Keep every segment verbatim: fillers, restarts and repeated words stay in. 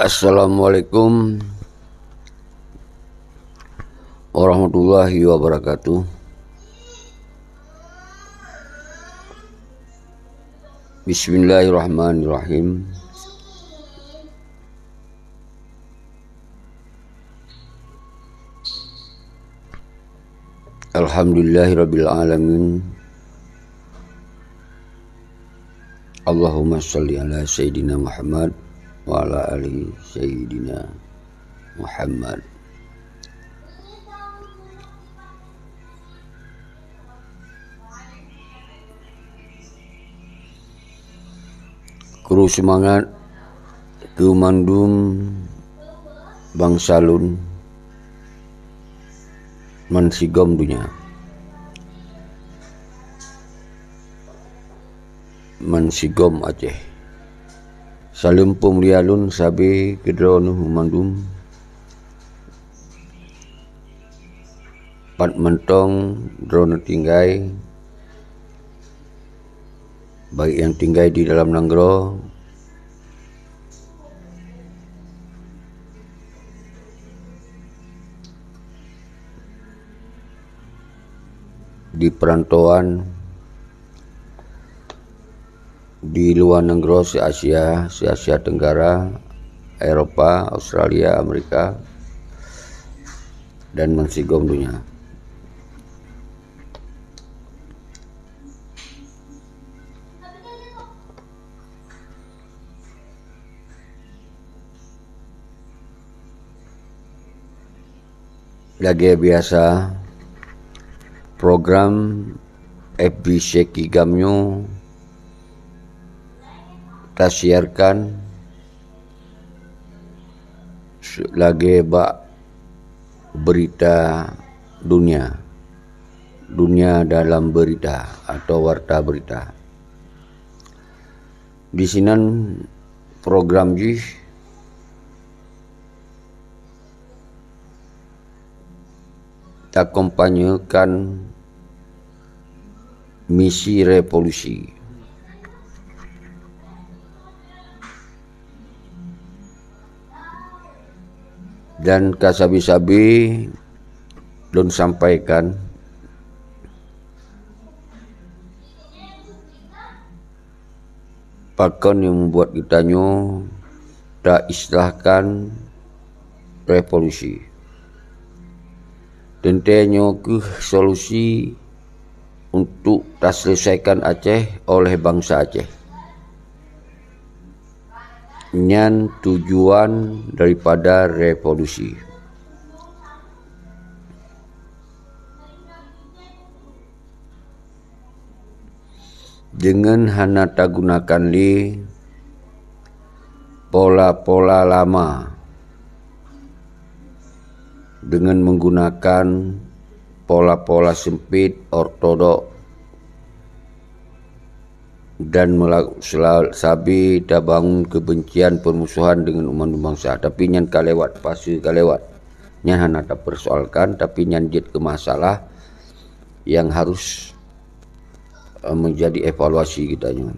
Assalamualaikum warahmatullahi wabarakatuh. Bismillahirrahmanirrahim. Alhamdulillahirabbil alamin. Allahumma shalli ala sayyidina Muhammad wa ala ali sayyidina Muhammad. Kru seumangat keu mandum bansa lôn bansigom donya, bansigom Aceh. Saleuem peumulia lôn sabe keu droeneuh mandum. Pat mantong droeneuh tinggai, baik nyang tinggai di dalam nanggroe, di peurantauan, di luwa nanggroe, se-Asia, se-Asia Tenggara, Eropa, Australia, Amerika, dan bansigom donya. Lagée biasa, program F B C Kigam nyoe tasiarkan lagée bak berita dunia, dunia dalam berita atau warta berita. Di sinan program jih takompanyekan misi revolusi. Dan ka sabe-sabe lôn sampaikan, pakon nyang membuat geutanyoe taistilahakan revolusi. Teuntée nyoe kheueh solusi untuk taseuleusaikakan Aceh oleh bansa Aceh. Nyan tujuan daripada revolusi. Deungon hana tagunakan lé pola-pola lama, deungon menggunakan pola-pola sempit, ortodok, dan meula-, sela-, sabe tabangun keubencian, peurmusohan deungon umat bansa. Tapi nyan ka lewat, fase ka lewat. Nyan hana tapersoalkan, tapi nyan jeuet keu masalah nyang harus, eh, menjadi evaluasi geutanyoe.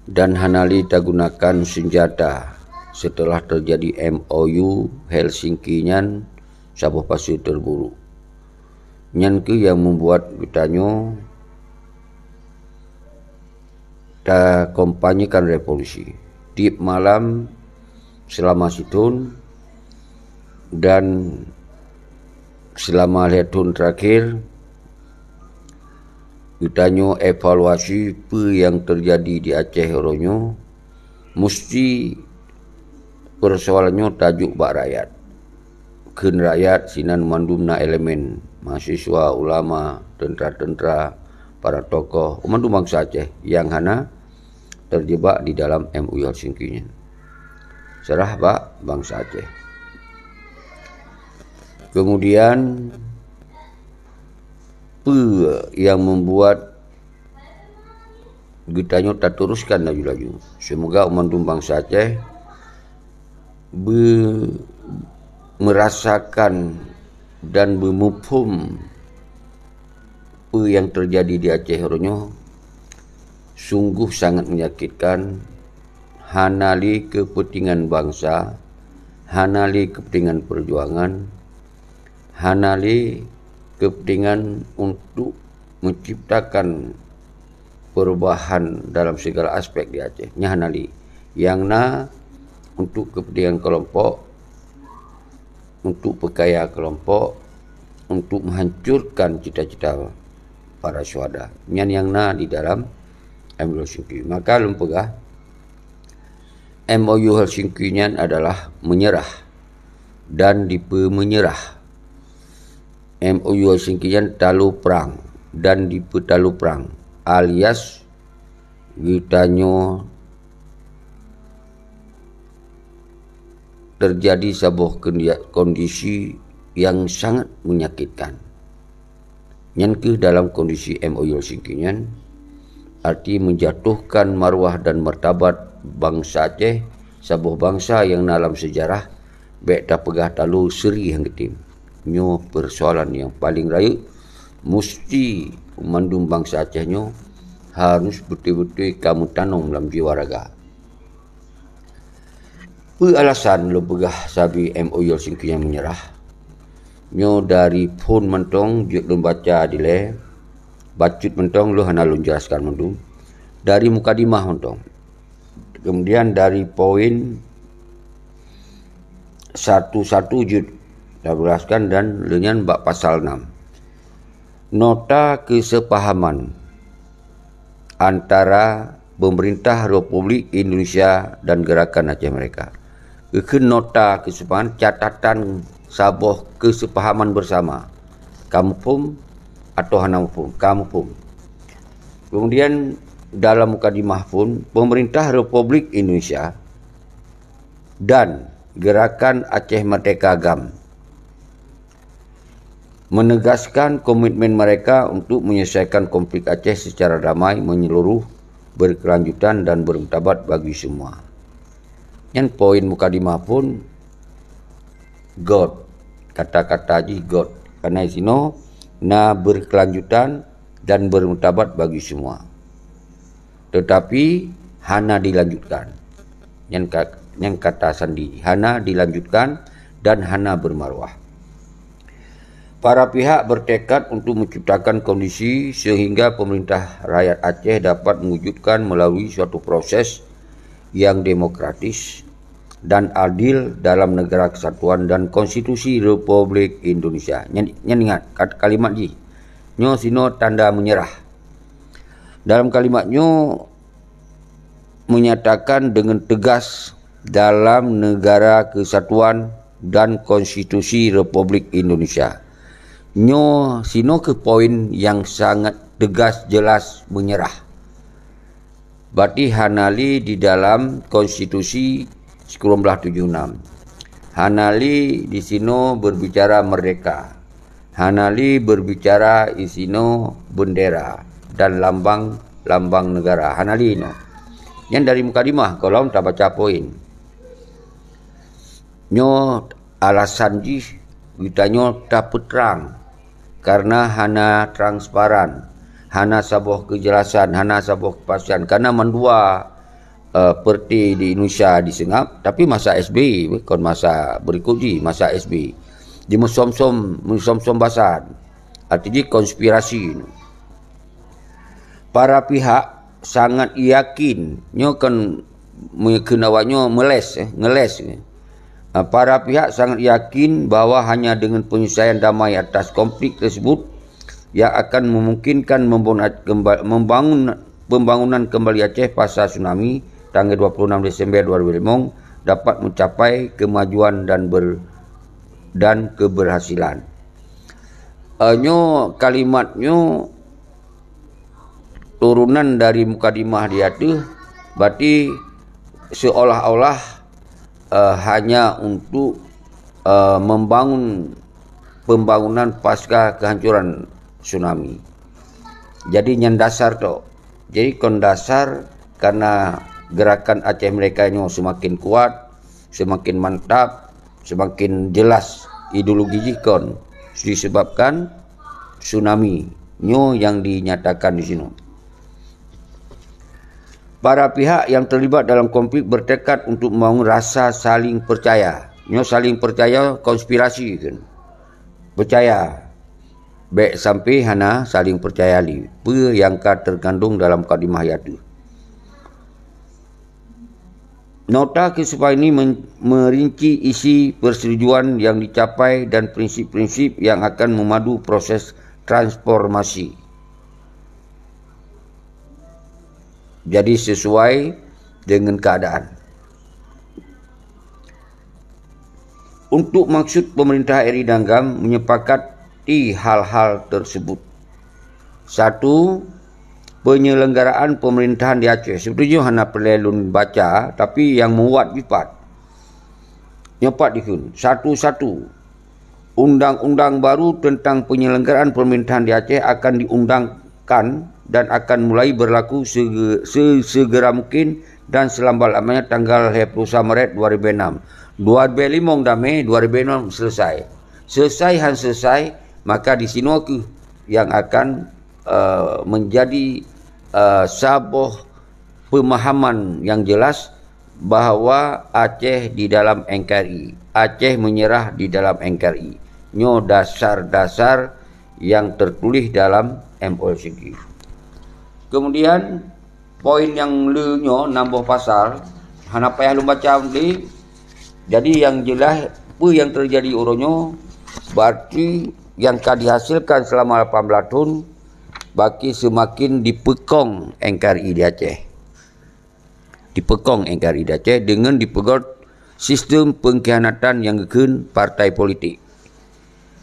Dan hana lé tagunakan senjata setelah terjadi M O U Helsinki nyan, saboh fase terburuk. Nyan kheueh nyang membuat geutanyoe takompanyekan revolusi. Tiep malam selama sithon dan selama lhée thon terakhir, geutanyoe evaluasi peue nyang teujadi di Aceh uroe nyoe, musti peusoalan nyoe tajok bak rakyat. Kheun rakyat sinan mandum na elemen, mahasiswa, ulama, teuntara-teuntara, para tokoh, mandum bansa Aceh nyang hana terjebak di dalam M O U Helsinki nyan. Serah bak bansa Aceh. Kemudian, peue nyang membuat geutanyoe tateruskan laju-laju? Seumoga mandum bansa Aceh be-, merasakan dan beumuphom peue nyang teujadi di Aceh uroe nyoe sungguh sangat menyakitkan, hana lé keupeuntengan bansa, hana lé keupeuntengan peujuangan, hana lé keupeuntengan untuk menciptakan perubahan dalam segala aspek di Aceh. Nyan hana lé. Nyang na untuk keupeuntengan kelompok, untuk peukaya kelompok, untuk menghancurkan cita-cita para syuhada. Nyan nyang na di dalam M O U Helsinki. Maka lôn peugah, M O U Helsinki nyan adalah menyerah dan dipeumenyerah. M O U Helsinki nyan talo prang dan dipeutalo prang, alias geutanyoe teujadi saboh kendi-, kondisi nyang sangat menyakitkan. Nyan kheueh dalam kondisi M O U Helsinki nyan, arti menjatuhkan marwah dan martabat bansa Aceh, saboh bansa nyang na lam seujarah, bék tapeugah talo seuri han geutem. Nyoe peusoalan nyang paleng rayeuk, musti mandum bansa Aceh nyoe harus beutôi-beutôi ka meutanom lam jiwa raga. Peue alasan lôn peugah sabe M O U Helsinki nyan menyerah? Nyoe dari phon mantong jeuet lôn baca dilée, bacut mantong lôn hana lôn jelaskan mandum. Dari mukadimah mantong. Kemudian dari poin satu satu jeuet tajelaskan dan lheueh nyan bak pasal enam. Nota kesepahaman antara pemerintah Republik Indonesia dan Gerakan Aceh Merdeka. Geukheun nota kesepahaman, catatan saboh kesepahaman bersama. Ka muphom atawa hana muphom? Ka muphom. Kemudian dalam mukadimah phon, pemerintah Republik Indonesia dan Gerakan Aceh Merdeka, GAM, menegaskan komitmen mereka untuk menyelesaikan konflik Aceh secara damai, menyeluruh, berkelanjutan dan bermartabat bagi semua. Nyan poin mukadimah phon got, kata-kata jih got. Karena di sinoe na berkelanjutan dan bermartabat bagi semua. Tetapi hana dilanjutkan. Nyan ka-, nyan kata sandi, hana dilanjutkan dan hana bermarwah. Para pihak bertekad untuk menciptakan kondisi sehingga pemerintah rakyat Aceh dapat mewujudkan melalui suatu proses yang demokratis dan adil dalam negara kesatuan dan konstitusi Republik Indonesia. Nyan, nyan ingat kat-, kalimat jih. Nyoe sinoe tanda menyerah. Dalam kalimat nyoe menyatakan dengan tegas dalam negara kesatuan dan konstitusi Republik Indonesia. Nyoe sinoe kheueh poin nyang sangat tegas jelas menyerah. Berarti hana lé di dalam konstitusi sikureueng blaih tujoh enam. Hana lé di sinoe berbicara merdeka. Hana lé berbicara di sinoe bendera dan lambang-lambang negara. Hana lé nyoe. Nyan dari mukadimah, gohlom tabaca poin. Nyoe alasan jih geutanyoe tapeutrang, karena hana transparan, hana saboh keujelasan, hana saboh kepastian. Karena mandua, eh, perti di Indonesia diseungab, tapi masa S B Y, kon masa berikut jih, masa S B Y. Di meusom-som, meusom-som basa. Arti jih konspirasi. Para pihak sangat yakin, nyoe kan meukheun awak nyoe meulés, eh, ngeulés, eh. Ah, para pihak sangat yakin bahwa hanya dengan penyelesaian damai atas konflik tersebut yang akan memungkinkan membona-, kemba-, membangun, pembangunan kembali Aceh pasca tsunami tanggal dua puluh enam Desember dua ribu lima dapat mencapai kemajuan dan ber-, dan keberhasilan. Eh, nyoe kalimat nyoe turunan dari mukadimah di ateueh, berarti seolah-olah, eh, hanya untuk, eh, membangun pembangunan pasca kehancuran tsunami. Jadi nyan dasar tu. Jadi kon dasar karena gerakan Aceh Merdeka nyoe semakin kuat, semakin mantap, semakin jelas ideologi jih kon disebabkan tsunami nyoe nyang dinyatakan di sinoe. Para pihak yang terlibat dalam konflik bertekad untuk membangun rasa saling percaya. Nyoe saling percaya konspirasi kan. Percaya. Bèk sampai hana saling percaya lé. Peue nyang ka terkandung dalam mukadimah nyan tu. Nota kesepahaman ini men-, merinci isi persetujuan yang dicapai dan prinsip-prinsip yang akan memadu proses transformasi. Jadi sesuai dengan keadaan. Untuk maksud pemerintah R I dan GAM menyepakati hal-hal tersebut. Satu, penyelenggaraan pemerintahan di Aceh. Sebenarnya hana peureulèe lôn baca, tapi nyang muat jipat. Nyoe pat dikheun. Satu-satu, undang-undang baru tentang penyelenggaraan pemerintahan di Aceh akan diundangkan dan akan mulai berlaku sege-, se-, segera mungkin dan selambat-lambatnya tanggal dua puluh satu Maret dua ribu enam. Dua ribu lima damé, dua ribu enam selesai. Selesai han selesai, maka di sinoe keuh yang akan, eh, menjadi, eh, saboh pemahaman yang jelas bahwa Aceh di dalam N K R I, Aceh menyerah di dalam N K R I. Nyoe dasar-dasar yang tertulis dalam M O L C K. Kemudian, poin nyang le nyoe, enam boh pasal, hana payah lôn baca lé. Jadi, yang jelas, peue yang terjadi uroe nyoe, berarti yang ka dihasilkan selama lapan belas thon, baki seumaken dipeukong N K R I di Aceh. Dipeukong N K R I di Aceh deungon dipeugöt sistem peungkhianatan nyang geukheun partai politik.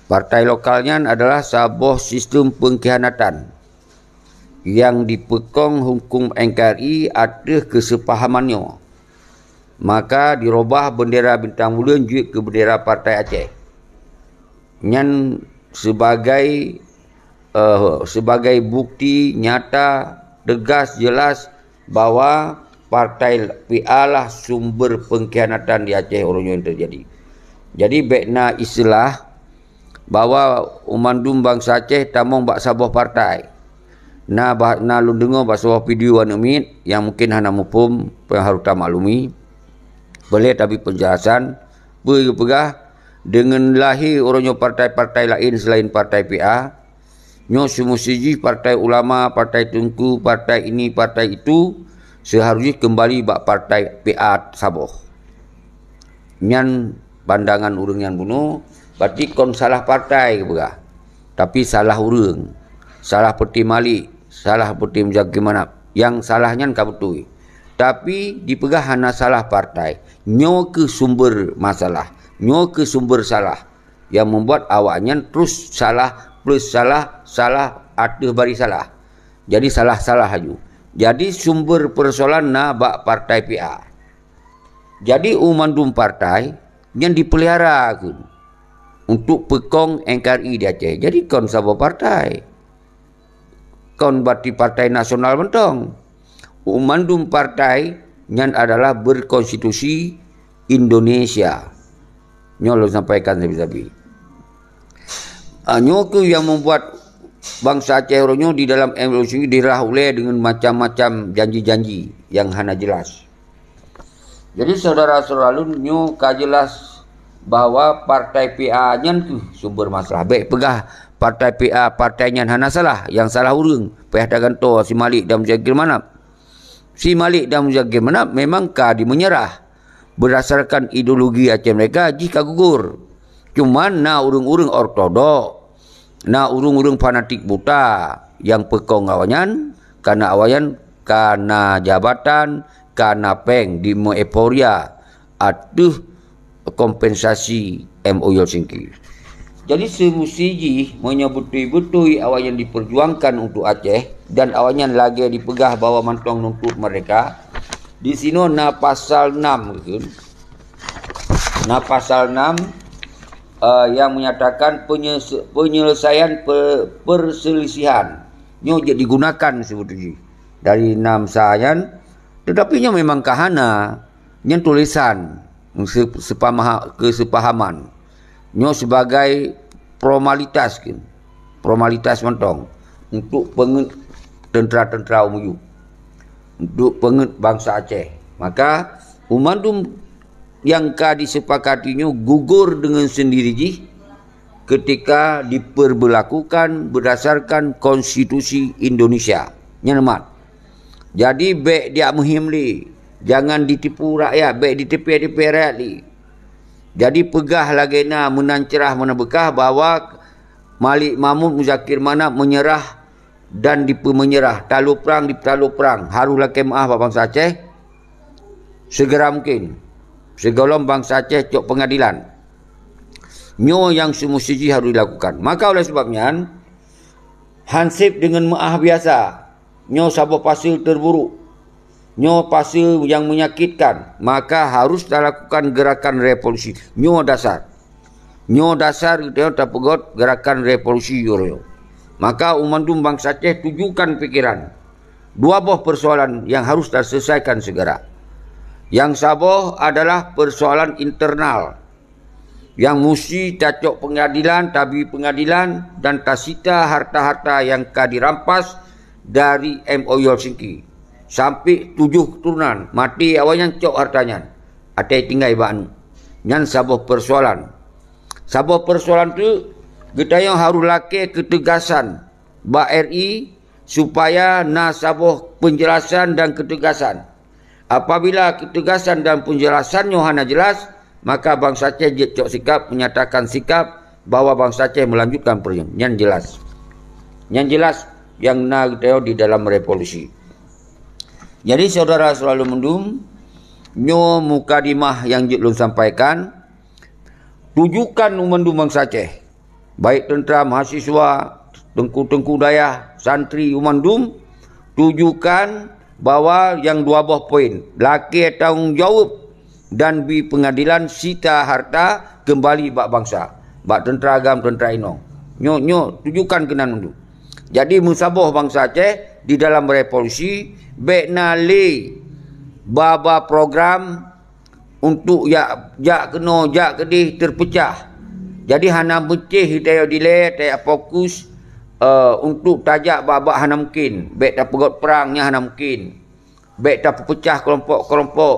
Partai lokal nyan adalah saboh sistem peungkhianatan nyang dipeukong huköm N K R I ateueh keuseupahaman nyoe. Maka dirobah beundera bintang buleuen jeuet keu beundera Partai Aceh. Nyan seubagai, eh, seubagai bukti nyata, teugas, jelas bahwa Partai P A lah sumber peungkhianatan di Aceh uroe nyoe nyang teujadi. Jadi, bèk na istilah bahwa mandum bansa Aceh tamong bak saboh partai. Na bah-, na lôn deungoe bak saboh video aneuk miet nyang mungken hana muphom, peue nyang harôh tamaklumi. Peureulèe tabri peunjelasan, peue geupeugah, deungon lahé uroe nyoe partai-partai laén seulaén Partai P A, nyoe seumusti jih partai ulama, partai teungku, partai ini, partai itu, seuharôh jih keumbali bak Partai P A saboh. Nyan pandangan ureuëng nyan bunoe, berarti kon salah partai geupeugah, tapi salah ureuëng, salah Peuti Malik, salah Peuti Muzakir Manab. Nyang salah nyan ka beutôi. Tapi dipeugah hana salah partai. Nyoe keuh sumber masalah. Nyoe keuh sumber salah. Yang membuat awaknyan terus salah, plus salah, salah, ateueh baris salah. Jadi salah-salah laju. Jadi sumber persoalan na bak partai P A. Jadi u mandum partai nyan dipeulihara kheun untuk peukong N K R I di Aceh. Jadi kon saboh partai. Kon berarti partai nasional mantong. U mandum partai nyan adalah berkonstitusi Indonesia. Nyoe lôn sampaikan sabe-sabe. Ah, nyoe keuh nyang membuat bansa Aceh uroe nyoe di dalam M O U dirah ulèe deungon macam-macam janji-janji nyang hana jelas. Jadi, saudara-saudara lôn, nyoe ka jelas bahwa partai P A nyan keuh sumber masalah. Bèk peugah partai P A, partai nyan hana salah, nyang salah ureuëng. Payah tagantoe si Malik dan Muzakir Manab. Si Malik dan Muzakir Manab memang ka dimeunyerah. Berdasarkan ideologi Aceh Merdeka, jih ka gugur. Cuman na ureuëng-ureuëng ortodok, na ureuëng-ureuëng fanatik buta nyang peukong awaknyan, karena awaknyan kana jabatan, kana péng, dimeueuforia ateueh kompensasi M O U Helsinki. Jadi, seumusti jih meunyoe beutôi-beutôi awaknyan diperjuangkan untuk Aceh dan awaknyan lagèe dipeugah bahwa mantong nuntut merdeka, di sinoe na pasal enam, kan? Na pasal enam, eh, yang menyatakan penyes-, penyelesaian pe-, perselisihan. Nyoe jeuet digunakan sebetulnya dari enam sa nyan, tetapi nyoe memang ka hana. Nyan tulisan se-, sepamaha-, kesepahaman. Nyoe sebagai formalitas, kan? Formalitas mantong untuk peungeut tentera-tentera umuyup. untuk peungeuet bansa Aceh. Maka, mandum nyang ka disepakati nyoe gugur deungon sendiri jih ketika diperbelakukan berdasarkan Konstitusi Indonesia. Nyan mat. Jadi, bék diameuhiem lé. Jangan ditipu rakyat, bék diteupiek-teupiek rakyat lé. Jadi, peugah lagée na meunan cerah meunan beukah bahwa Malik Mahmud Muzakir Manaf menyerah dan dipeumenyerah, talo prang, dipeutalô prang, harôh lakée meuáh bak bansa Aceh segera mungkin, sigohlom bansa Aceh cok peungadilan. Nyoe nyang seumusti jih harôh dilakukan. Maka oleh sebab nyan, hanseb deungon meuáh biasa. Nyoe saboh fase terburuk. Nyoe fase nyang menyakitkan, maka harôh talakukan gerakan revolusi. Nyoe dasar. Nyoe dasar geutanyoe tapeugot gerakan revolusi uroe nyoe. Maka u mandum bansa Aceh tujukan pikiran. Dua boh persoalan nyang harôh taselesaikan segera. Nyang saboh adalah persoalan internal. Nyang musti tacok peungadilan, tabi peungadilan, dan tasita harta-harta nyang ka dirampas dari M O U Helsinki. Sampai tujoh keturunan, maté awaknyan cok harta nyan. Até tinggai bak aneuk. Nyan saboh persoalan. Saboh persoalan tu, geutanyoe harôh lakée keutegasan bak R I supaya na saboh penjelasan dan keutegasan. Apabila keutegasan dan penjelasan nyoe hana jelas, maka bansa Aceh jeuet cok sikap, menyatakan sikap bahwa bansa Aceh melanjutkan perjuangan. Nyan jelas. Nyan jelas nyang na geutanyoe di dalam revolusi. Jadi, saudara selalu mandum, nyoe mukadimah nyang jeuet lôn sampaikan. Tujukan u mandum bansa Aceh, baik teuntara, mahasiswa, teungku-teungku dayah, santri, u mandum, tujukan bahwa nyang dua boh poin, lakée tanggong jaweueb dan bi peungadilan sita harta keumbali bak bansa, bak teuntara agam, teuntara inong. Nyoe, nyoe tujukan keunan mandum. Jadi, meusaboh bansa Aceh di dalam revolusi, bék na lé ba-ba program untuk jak, jak keunoe, jak keudeh, terpecah. Jadi, hana meucéh tayue dilée, tajak fokus, eh, untuk tajak bak-bak hana mungkin. Bék tapeugot prang nyang hana mungkin. Bék tapeupecah keulompok-keulompok.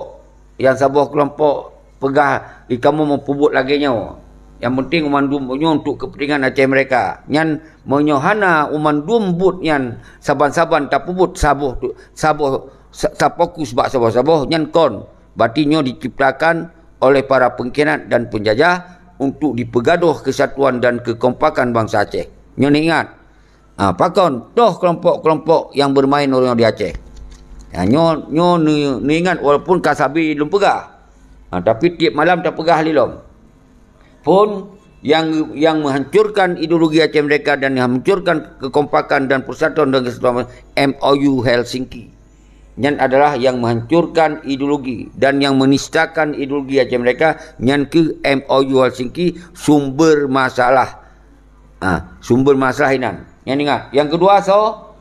Nyang saboh keulompok peugah, "Ih, kamoe meupeubuet lagée nyoe." Nyang penting mandum nyoe untuk keupeuntengan Aceh Merdeka. Nyan meunyoe hana u mandum buet nyan saban-saban tapeubuet saboh tu, saboh sa-, tafokus bak saboh-saboh, nyan kon. Berarti nyoe diciptakan oleh para pengkhianat dan penjajah untuk dipeugadôh kesatuan dan kekompakan bansa Aceh. Nyoe neuingat. Ha, pakon toh kelompok-kelompok nyang bermain uroe nyoe di Aceh. Ha, nyoe, nyoe neu-, neuingat walaupun ka sabe lôn peugah. Ha, tapi tiep malam tapeugah lé lom. Pun nyang, nyang menghancurkan ideologi Aceh Merdeka dan menghancurkan kekompakan dan persatuan dan kesatuan M O U Helsinki. Nyan adalah nyang menghancurkan ideologi dan nyang menistakan ideologi Aceh Merdeka, nyan keuh M O U Helsinki sumber masalah. Ha, sumber masalah inan. Nyan ingat. Nyang keudua soe?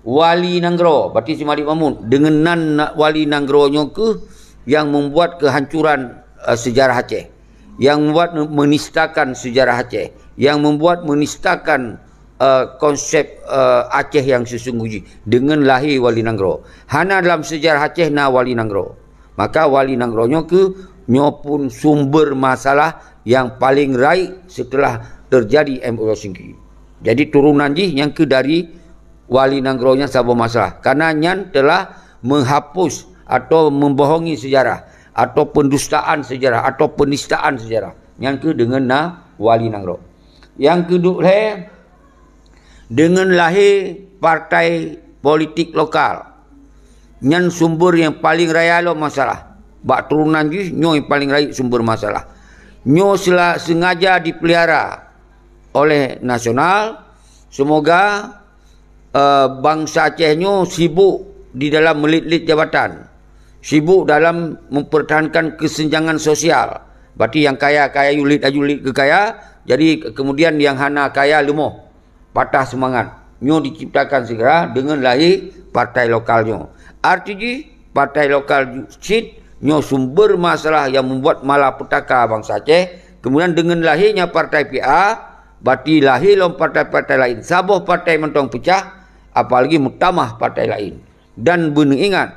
Wali Nanggroe, berarti si Malik Mahmud. Deungon nan na-, Wali Nanggroe nyoe keuh nyang membuat kehancuran, eh, sejarah Aceh. Nyang membuat menistakan sejarah Aceh. Nyang membuat menistakan, eh, konsep, eh, Aceh nyang sesungguh jih. Deungon lahé Wali Nanggroe. Hana dalam sejarah Aceh na Wali Nanggroe. Maka Wali Nanggroe nyoe keuh nyoe pun sumber masalah nyang paleng rayeuk setelah terjadi M O U Helsinki. Jadi turunan jih nyang keuh dari Wali Nanggroe nyan saboh masalah. Karena nyan telah menghapus atau membohongi sejarah atau pendustaan sejarah atau penistaan sejarah. Nyan keuh deungon na Wali Nanggroe. Nyang keudua lhée, deungon lahé partai politik lokal. Nyan sumber nyang paleng raya lom masalah. Bak turunan jih, nyoe nyang paleng rayeuk sumber masalah. Nyoe sela-, sengaja dipelihara oleh nasional. Semoga, eh, bansa Aceh nyoe sibuk di dalam meulit-lit jabatan. Sibuk dalam mempertahankan kesenjangan sosial. Berarti nyang kaya, kaya, yulit, yulit keu kaya. Jadi, kemudian nyang hana kaya leumoh. Patah semangat. Nyoe diciptakan segera deungon lahé partai lokal nyoe. Arti jih, partai lokal ju-, cit nyoe sumber masalah nyang membuat malapetaka bansa Aceh. Kemudian deungon lahé nyan partai P A, berarti lahé lom partai-partai laén. Saboh partai mantong pecah, apalagi meutamah partai laén. Dan beuneuingat,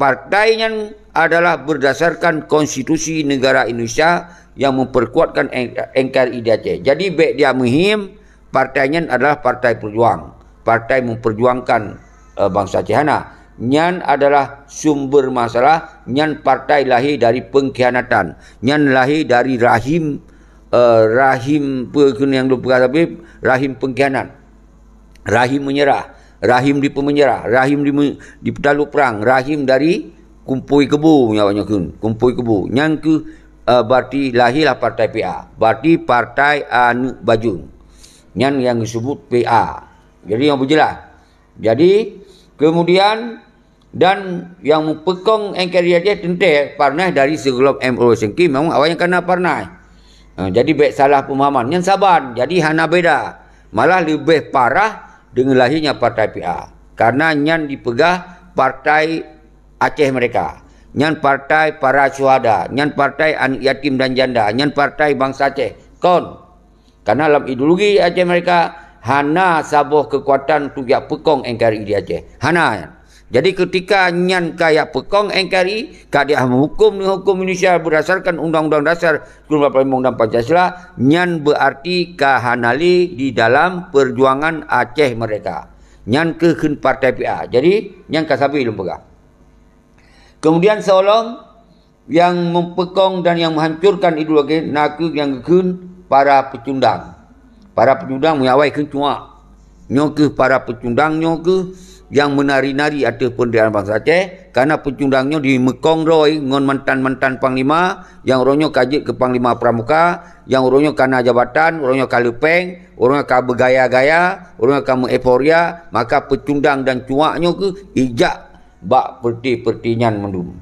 partai nyan adalah berdasarkan konstitusi negara Indonesia yang memperkuatkan N K R I di Aceh. Jadi, bèk dia meuhiem, partai nyan adalah partai pejuang, partai memperjuangkan, eh, bansa Aceh. Hana. Nyan adalah sumber masalah, nyan partai lahé dari pengkhianatan, nyan lahé dari rahim, eh, rahim, peue kheun nyang lôn peugah, rahim pengkhianat. Rahim menyerah, rahim dipeumenyerah, rahim dime-, dipeutalok prang, rahim dari kumpôi keubu, nyan awak nyoe kheun, kumpôi keubu. Nyan keuh, eh, berarti lahirlah partai P A. Berarti partai aneuk bajeung. Nyan nyang geusebut P A. Jadi, nyang beujeulaih. Jadi, kemudian, dan nyang meupeukong N K R I Aceh teuntèe Parnas dari sigohlom M O Sengki, memang awaknyan kana Parnas. Ha, jadi bèk salah pemahaman. Nyan saban, jadi hana beda. Malah leubeh parah deungon lahirnya partai P A. Karena nyan dipeugah partai Aceh Merdeka. Nyan partai para syuhada, nyan partai aneuk yatim dan janda, nyan partai bansa Aceh. Kon. Karena lam ideologi Aceh Merdeka, hana saboh keukuatan untuk jak peukong N K R I di Aceh. Hana. Jadi, ketika nyan ka jak peukong N K R I, ka dihuköm deungon huköm Indonesia berdasarkan Undang-Undang Dasar seribu sembilan ratus empat puluh lima dan Pancasila, nyan berarti ka hana lé di dalam perjuangan Aceh Merdeka. Nyan keuh kheun partai P A. Jadi, nyan ka sabe lôn peugah. Kemudian, seulom nyang meupeukong dan nyang meuhancurkan ideologi na kheueh nyang geukheun para peucundang. Para peucundang meunyoe awai kheun cuak. Nyoe kheueh para peucundang nyoe kheueh nyang meunari-nari ateueh peunderitaan bansa Aceh, karena peucundang nyoe dimeukong droe ngon mantan-mantan panglima, nyang uroe nyoe ka jeuet keu panglima pramuka, nyang uroe nyoe kana jabatan, uroe nyoe ka leupeng, uroe nyoe ka beugaya-gaya, uroe nyoe ka meueuforia, maka peucundang dan cuak nyoe kheueh ijak bak peureuté-peureuté nyan mandum.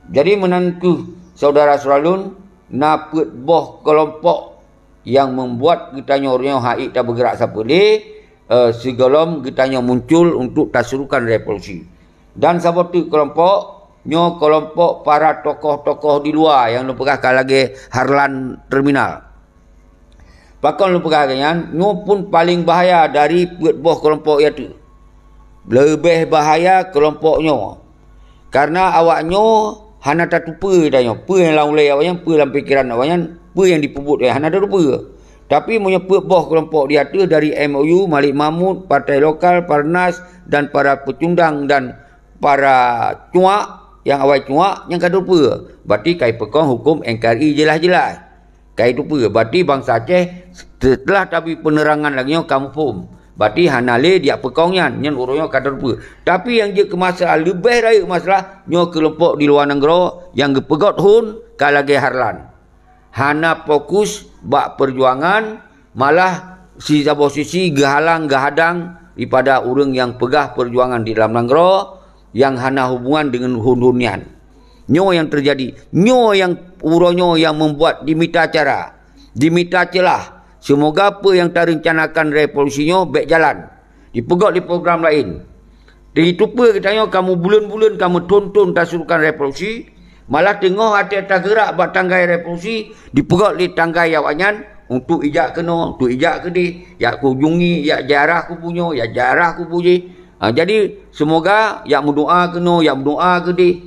Jadi, meunan kheueh, syedara-syedara lôn, na peuet boh keulompok nyang membuat geutanyoe uroe nyoe hana ék tabeugeurak sapeue lé, eh, sigohlom geutanyoe muncul untuk tasurukan revolusi. Dan saboh teuk keulompok, nyoe keulompok para tokoh-tokoh di luwa nyang lôn peugah ka lagèe Harlan Terminal. Pakon lôn peugah lagèe nyan, nyoe pun paleng bahaya dari peuet boh keulompok nyan teuk. Leubeh bahaya keulompok nyoe. Karena awak nyoe hana tateupeue tanyoe, peue nyang lam ulèe awak nyan, peue lam pikeran awak nyan, peue nyang jipeubuet, eh, hana tateupeue. Tapi meunyoe peuet boh keulompok di ateueh dari M O U, Malik Mahmud, partai lokal, Parnas, dan para peucundang dan para cuak, nyang awai cuak, nyang ka tateupeue, berarti ka jipeukong huköm N K R I jeulaih-jeulaih. Ka jiteupeue, berarti bansa Aceh seuteulah tabri peuneurangan lagèe nyoe ka muphom. Berarti hana lé dijak peukong nyan, nyan uroe nyoe ka tateupeue. Tapi nyang jeuet keu masalah leubeh rayeuk masalah, nyoe keulompok di luwa nanggroe nyang geupeugöt hon ka lagèe Harlan. Hana fokus bak peujuangan, malah sisaboh sisi geuhalang geuhadang daripada ureuëng nyang peugah peujuangan di dalam nanggroe nyang hana hubungan deungon hon-hon nyan. Nyoe nyang teujadi, nyoe nyang uroe nyoe nyang membuat jimita cara, jimita ceulah. Seumoga peue nyang tareuncanakan revolusi nyoe bèk jalan, jipeugöt lé program laén. Jiteupeue geutanyoe kamoe buleuen-buleuen kamoe thon-thon tasurukan revolusi, malah teungoh watèe tageurak bak tanggai revolusi, jipeugöt lé tanggai awaknyan untuk ijak keunoe, untuk ijak keudeh, jak kunjungi, jak ziarah kubu nyoe, jak ziarah kubu jih. Ha, jadi, seumoga jak meudoa keunoe, jak meudoa keudeh.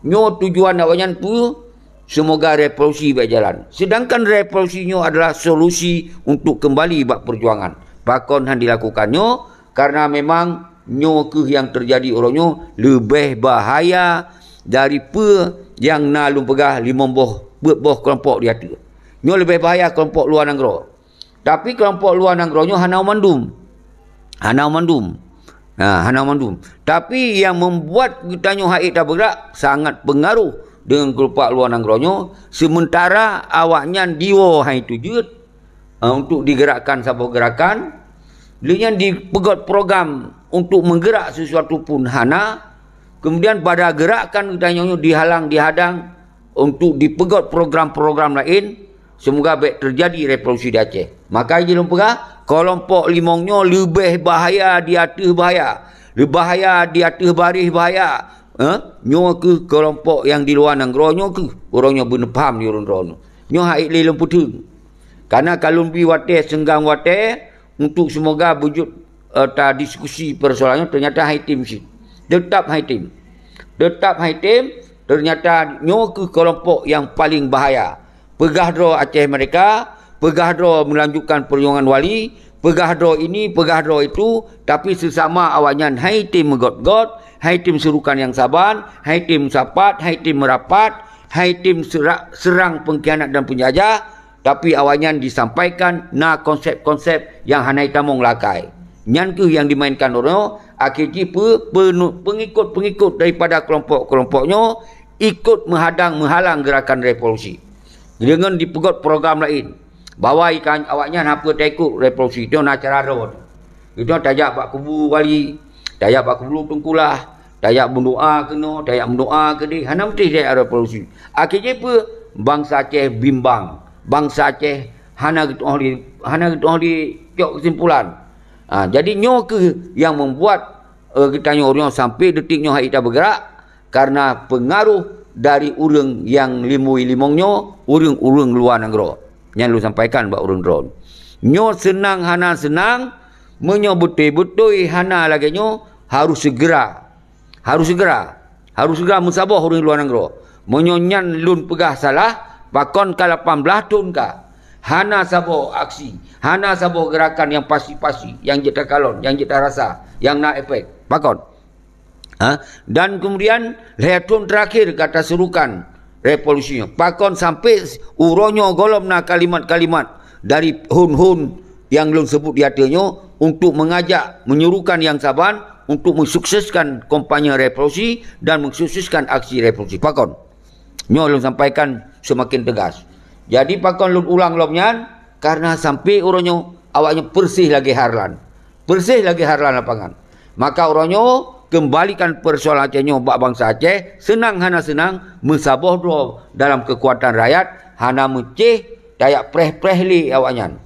Nyoe tujuan awaknyan peue? Seumoga revolusi bèk jalan. Seudangkan revolusi nyoe adalah solusi untuk keumbali bak peujuangan. Pakon han jilakukan nyoe? Karena memang nyoe kheueh nyang teujadi uroe nyoe leubeh bahaya dari peue nyang na lôn peugah limong boh, peuet boh keulompok di ateueh. Nyoe leubeh bahaya keulompok luwa nanggroe. Tapi keulompok luwa nanggroe nyoe hana mandum. Hana mandum. Ha, hana mandum. Tapi nyang membuat geutanyoe hana ék tabeugerak sangat peungaroh deungon keulompok luwa nanggroe nyoe, seumeuntara awaknyan diwoe hai tujeuet, eh, untuk digerakkan saboh geurakan, lheueh nyan dipeugöt program untuk meugerak sesuatu pun hana, kemudian bada geurakan geutanyoe nyoe dihalang dihadang untuk dipeugöt program-program laén, seumoga bèk teujadi revolusi di Aceh. Maka jih lôn peugah, keulompok limong nyoe leubeh bahaya di ateueh bahaya, leubeh bahaya di ateueh baréh bahaya. Eh? Nyoe kheueh keulompok nyang di luwa nanggroe nyoe kheueh, ureuëng nyoe beuneupaham di ureuëng droeneuh. Nyoe hana ék lé lôn peuteung. Karena ka lôn bri watèe seunggang watèe untuk seumoga beujeuet, eh, tadiskusi peusoalan nyoe, teunyata han item cit. Teutap han item. Teutap han item, teunyata nyoe keuh keulompok nyang paleng bahaya. Peugah droe Aceh merdeka, peugah droe meulanjutkan peujuangan Wali, peugah droe ini, peugah droe itu, tapi seusama awaknyan han item meugöt-göt, han item seurukan nyang saban, han item meusapat, han item meurapat, han item seura-, seurang peungkhianat dan peunjajah, tapi awaknyan jisampaikan na konsep-konsep nyang hana jitamong lakée. Nyan keuh nyang jimainkan uroe nyoe, akhé jih peu-, peunu-, peungikot-peungikot daripada keulompok-keulompok nyoe ikot meuhadang meuhalang geurakan revolusi. Deungon jipeugöt program laén, bahwa ikan awaknyan hana peue taikot revolusi, nyoe na cara droe. Geutanyoe tajak bak kubu wali, tajak bak kubu teungku lah, tajak meudoa keunoe, tajak meudoa keudeh, hana meusti tajak revolusi. Akhé jih peue? Bansa Aceh bimbang. Bansa Aceh hana geutu'oh lé, hana geutu'oh lé cok keusimpulan. Ha, jadi nyoe keuh nyang membuat, eh, geutanyoe ureuëng sampai detik nyoe han item beugeurak, karena peungaroh dari ureuëng nyang limui limong nyoe, ureuëng-ureuëng luwa nanggroe. Nyan lôn sampaikan bak ureuëng droen. Nyoe seunang hana seunang, meunyoe beutôi-beutôi hana lagée nyoe, harôh seugera. Harôh seugera. Harôh seugera meusaboh ureuëng luwa nanggroe. Meunyoe nyan lôn peugah salah, pakon ka lapan blaih thon ka. Hana saboh aksi, hana saboh geurakan nyang pasti-pasti, nyang jeuet takalon, nyang jeuet tarasa, nyang na efek. Pakon? Ha? Dan kemudian, lhée thon teurakhir ka taseurukan revolusi nyoe. Pakon sampai uroe nyoe gohlom na kalimat-kalimat dari hon-hon nyang lôn sebut di ateueh nyoe untuk mengajak, menyuruhkan nyang saban untuk mensukseskan kampanye revolusi dan mensukseskan aksi revolusi. Pakon? Nyoe lôn sampaikan seumaken teugas. Jadi pakon lôn ulang lom nyan? Karena sampai uroe nyoe awaknyan persis lagée Harlan. Persis lagée Harlan lapangan. Maka uroe nyoe keumbalikan peusoalan Aceh nyoe bak bansa Aceh, seunang hana seunang, meusaboh droe dalam keukuatan rakyat, hana meucéh tajak preh-preh lé awaknyan.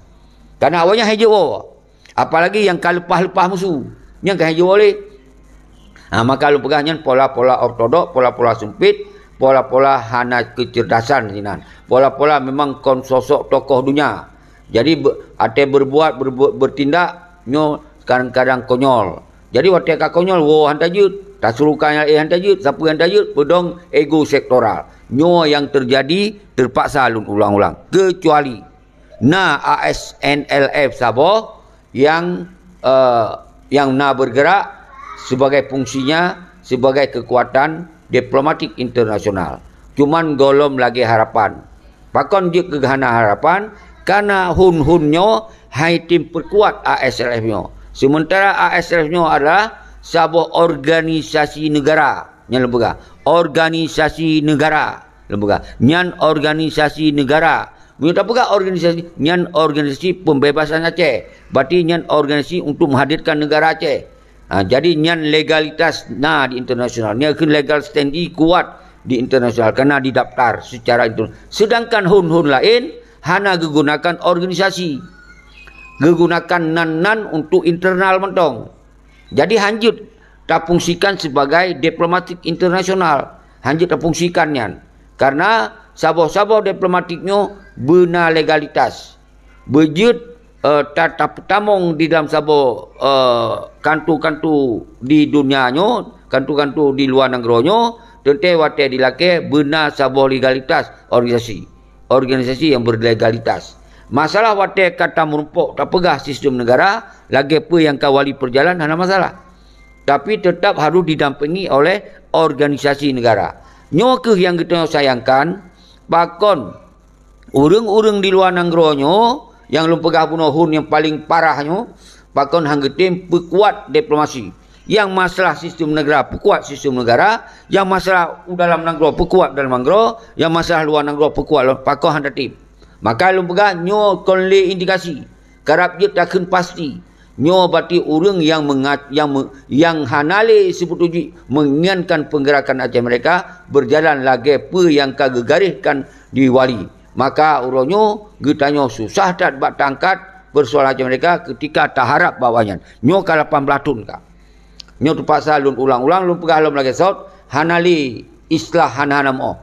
Karena awaknyan han jiwoe. Apalagi nyang ka leupah-leupah musu, nyan ka han jiwoe lé. Ha, maka lôn peugah nyan pola-pola ortodok, pola-pola sumpit, pola-pola hana keuceurdasan sinan. Pola-pola memang kon sosok tokoh dunia. Jadi, be-, até berbuat, berbu-, bertindak, nyoe kadang-kadang konyol. Jadi, watée ka konyol, woe han tajeuet, taseurukan nyang laén han tajeuet, sapeue han tajeuet, peudong ego sektoral. Nyoe nyang teujadi, teupaksa lôn ulang-ulang. Keucuali na A S N L F saboh nyang, eh, nyang na bergerak sebagai fungsinya sebagai kekuatan diplomatik internasional. Cuman gohlom lagée harapan. Pakon jeuet keu hana harapan? Karena hon-hon nyoe han item peukuat A S L F nyoe. Sementara A S L F nyoe adalah saboh organisasi negara. Nyan lôn peugah, organisasi negara. Lôn peugah, nyan organisasi negara. Meunyoe tapeugah organisasi, nyan organisasi pembebasan Aceh. Berarti nyan organisasi untuk menghadirkan negara Aceh. Ha, jadi nyan legalitas na di internasional. Nyan keuh legal standing kuat di internasional karena didaftar secara internasional. Sedangkan hon-hon laén hana geugunakan organisasi. Geugunakan nan-nan untuk internal mantong. Jadi han jeuet tafungsikan sebagai diplomatik internasional. Han jeuet tafungsikan nyan. Karena saboh-saboh diplomatik nyoe beuna legalitas. Beujeuet, eh, ta-, tapeutamong di dalam saboh, eh, kanto-kanto di dunia nyoe, kanto-kanto di luwa nanggroe nyoe, teuntée watée dilakée beuna saboh legalitas organisasi. Organisasi nyang berlegalitas. Masalah watée ka tameurumpok tapeugah sistem negara, lagée peue nyang ka wali peujalan hana masalah. Tapi teutap harôh didampingi oleh organisasi negara. Nyoe keuh nyang geutanyoe sayangkan, pakon ureuëng-ureuëng di luwa nanggroe nyoe nyang lôn peugah bunoe hon nyang paleng parah nyoe, pakon han geutem peukuat diplomasi. Nyang masalah sistem negara, peukuat sistem negara. Nyang masalah u dalam nanggroe, peukuat dalam nanggroe. Nyang masalah luwa nanggroe, peukuat luwa, pakon han tatem. Maka lôn peugah nyoe kon lé indikasi. Karab jeuet takheun pasti. Nyoe berarti ureuëng nyang meungat-, nyang me-, nyang hana lé seubeutôi jih menginginkan peugerakan Aceh Merdeka berjalan lagée peue nyang ka geugaréhkan di wali. Maka uroe nyoe geutanyoe susah that bak taangkat peusoalan Aceh Merdeka keutika taharab bak awaknyan. Nyoe ka lapan blaih thon ka. Nyoe teupaksa lôn ulang-ulang, lôn peugah lom lagée sot, hana lé islah hana-hana meuoh.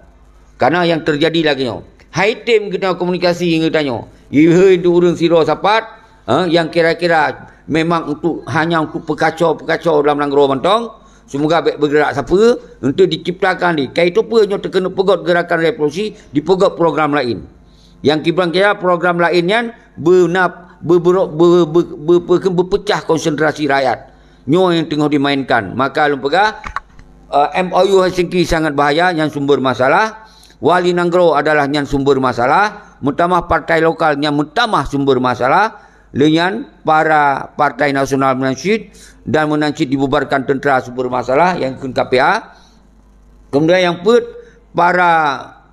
Karena nyang teujadi lagée nyoe. Han item geutanyoe komunikasi ngon geutanyoe. Iheuy di ureuëng sidroe sapat, eh, nyang kira-kira memang untuk, hanya untuk peukaco-peukaco dalam nanggroe mantong, Seumoga bék beugerak sapeue, untuk diciptakan di. Kai itu peue nyoe teukeuneup peugöt gerakan revolusi, dipeugöt program laén. Nyang kiban kira program laén nyan beuna, be-, be-, be-, be-, be-, beupeucah konsentrasi rakyat. Nyoe nyang teungoh dimainkan. Maka lôn peugah, eh, M O U Helsinki sangat bahaya, nyan sumber masalah. Wali nanggroe adalah nyan sumber masalah. Meutamah partai lokal nyan meutamah sumber masalah. Lheueh nyan, para partai nasional meunan cit dan meunan cit dibubarkan teuntra sumber masalah nyang kheun K P A. Kemudian nyang peuet, para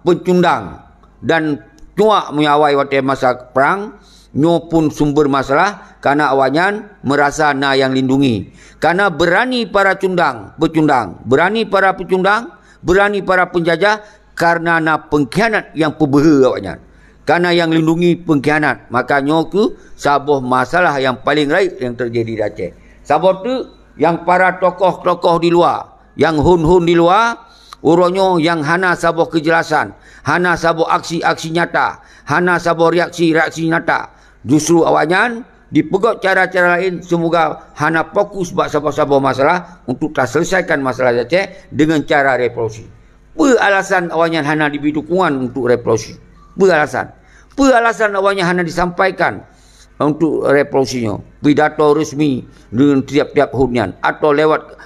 peucundang dan cuak meunyoe awai watée masa prang, nyoe pun sumber masalah, karena awaknyan merasa na nyang lindungi. Karena berani para cundang, peucundang, berani para peucundang, berani para penjajah, karena na pengkhianat nyang peubeuhe awaknyan. Karena nyang lindungi pengkhianat, maka nyoe keuh saboh masalah nyang paleng rayeuk nyang teujadi di Aceh. Saboh teuk nyang para tokoh-tokoh di luwa, nyang hon-hon di luwa, uroe nyoe nyang hana saboh keujelasan, hana saboh aksi-aksi nyata, hana saboh reaksi-reaksi nyata. Justru awaknyan dipeugöt cara-cara laén, seumoga hana fokus bak saboh-saboh masalah untuk taseuleusaikan masalah Aceh deungon cara revolusi. Peue alasan awaknyan hana jibi dukungan untuk revolusi? Peue alasan? Peue alasan awaknyan hana jisampaikan untuk revolusi nyoe? Pidato resmi deungon tiap-tiap hon nyan atau lewat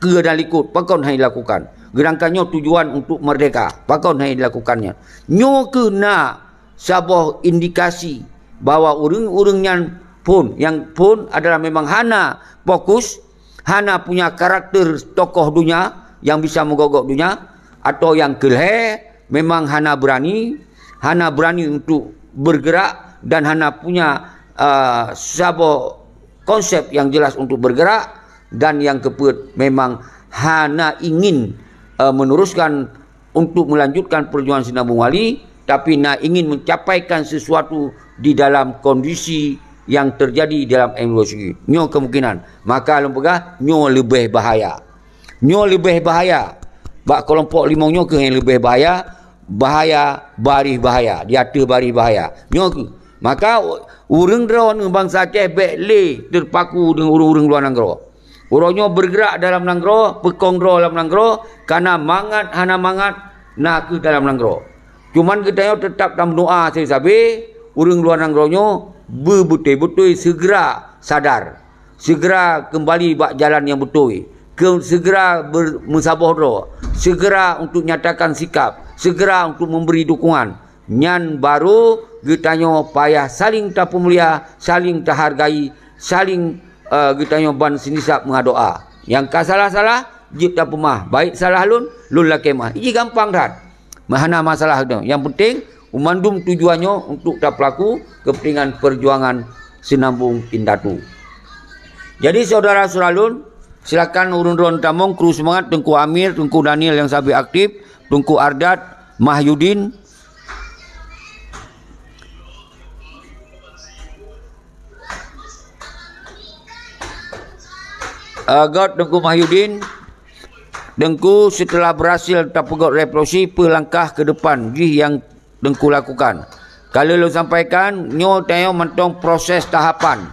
keue dan likot, pakon hana jilakukan? Geurangka nyoe tujuan untuk merdeka, pakon hana jilakukan nyan? Nyoe keuh na saboh indikasi bahwa ureuëng-ureuëng nyan phon, nyang phon adalah memang hana fokus, hana punya karakter tokoh dunia nyang bisa meugok-gok dunia, atau nyang keulhée memang hana berani, hana berani untuk bergerak dan hana punya, ah, saboh konsep yang jelas untuk bergerak, dan yang keempat memang hana ingin, eh, meneruskan untuk melanjutkan perjuangan Sinambung Wali, tapi na ingin mencapaikan sesuatu di dalam kondisi yang terjadi dalam M dua puluh segi. Nyoe kemungkinan. Maka lôn peugah, nyoe leubeh bahaya. Nyoe leubeh bahaya. Bak kelompok limong nyoe keuh nyang leubeh bahaya. Bahaya, baréh bahaya. Di ateueh baréh bahaya. Nyoe keuh. Maka, ureuëng droeneueh bansa Aceh bék lé terpaku deungon ureuëng-ureuëng luwa nanggroe. Uroe nyoe bergerak dalam nanggroe, peukong droe lam nanggroe, kana mangat hana mangat, na kheueh dalam nanggroe. Cuman geutanyoe teutab tameudoá sabe-sabe, ureuëng luwa nanggroe nyoe beubeutôi-beutôi segera sadar, segera keumbali bak jalan nyang beutôi, keu-, segera ber-, meusaboh droe, segera untuk nyatakan sikap, segera untuk memberi dukungan. Nyan barô geutanyoe payah saling tapeumulia, saling tahargai, saling, eh, geutanyoe ban singisab meuadoa. Nyang ka salah-salah, jeuet tapeumah. Baik salah lôn, lôn lakée meuah. Jih gampang that. Hana masalah geutanyoe. Nyang penting, mandum tujuan nyoe untuk tapeulaku keupeuntengan perjuangan Sinambung Indatu. Jadi, saudara-saudara lôn, silakan ureuëng droen tamong, kru seumangat, Teungku Amir, Teungku Daniel nyang sabe aktif, Teungku Ardat, Mahyudin, Eh, göt Teungku Mahyudin, Teungku, setelah berhasil tapeugöt revolusi, peue langkah ke depan jih nyang Teungku lakukan? Ka lheueh lôn sampaikan, nyoe tanyoe mantong proses tahapan.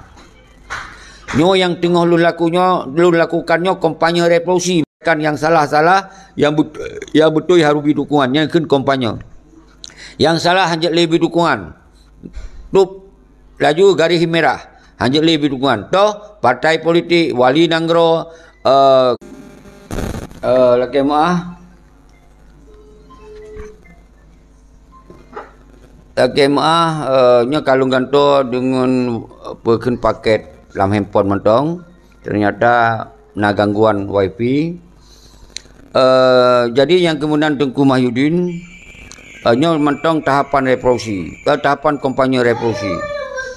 Nyoe nyang teungoh lôn laku nyoe, lôn lakukan nyoe kampanye revolusi. Kan nyang salah-salah, nyang bet-, nyang beutôi harus bri dukungan. Nyan kheun kampanye. Nyang salah hanjeuet lé bri dukungan. Tup laju garéh merah. Hanjeuet lé bri dukungan. Toh, partai politik, wali nanggroe, eh, eh, lakée meuah. Lakée meuah, eh, nyoe ka lôn gantoe deungon, eh, peue kheun paket lam handphone mantong. Ternyata na gangguan wifi. Eh, jadi nyang keumudian Teungku Mahyudin, eh, nyoe mantong tahapan revolusi, eh, tahapan kampanye revolusi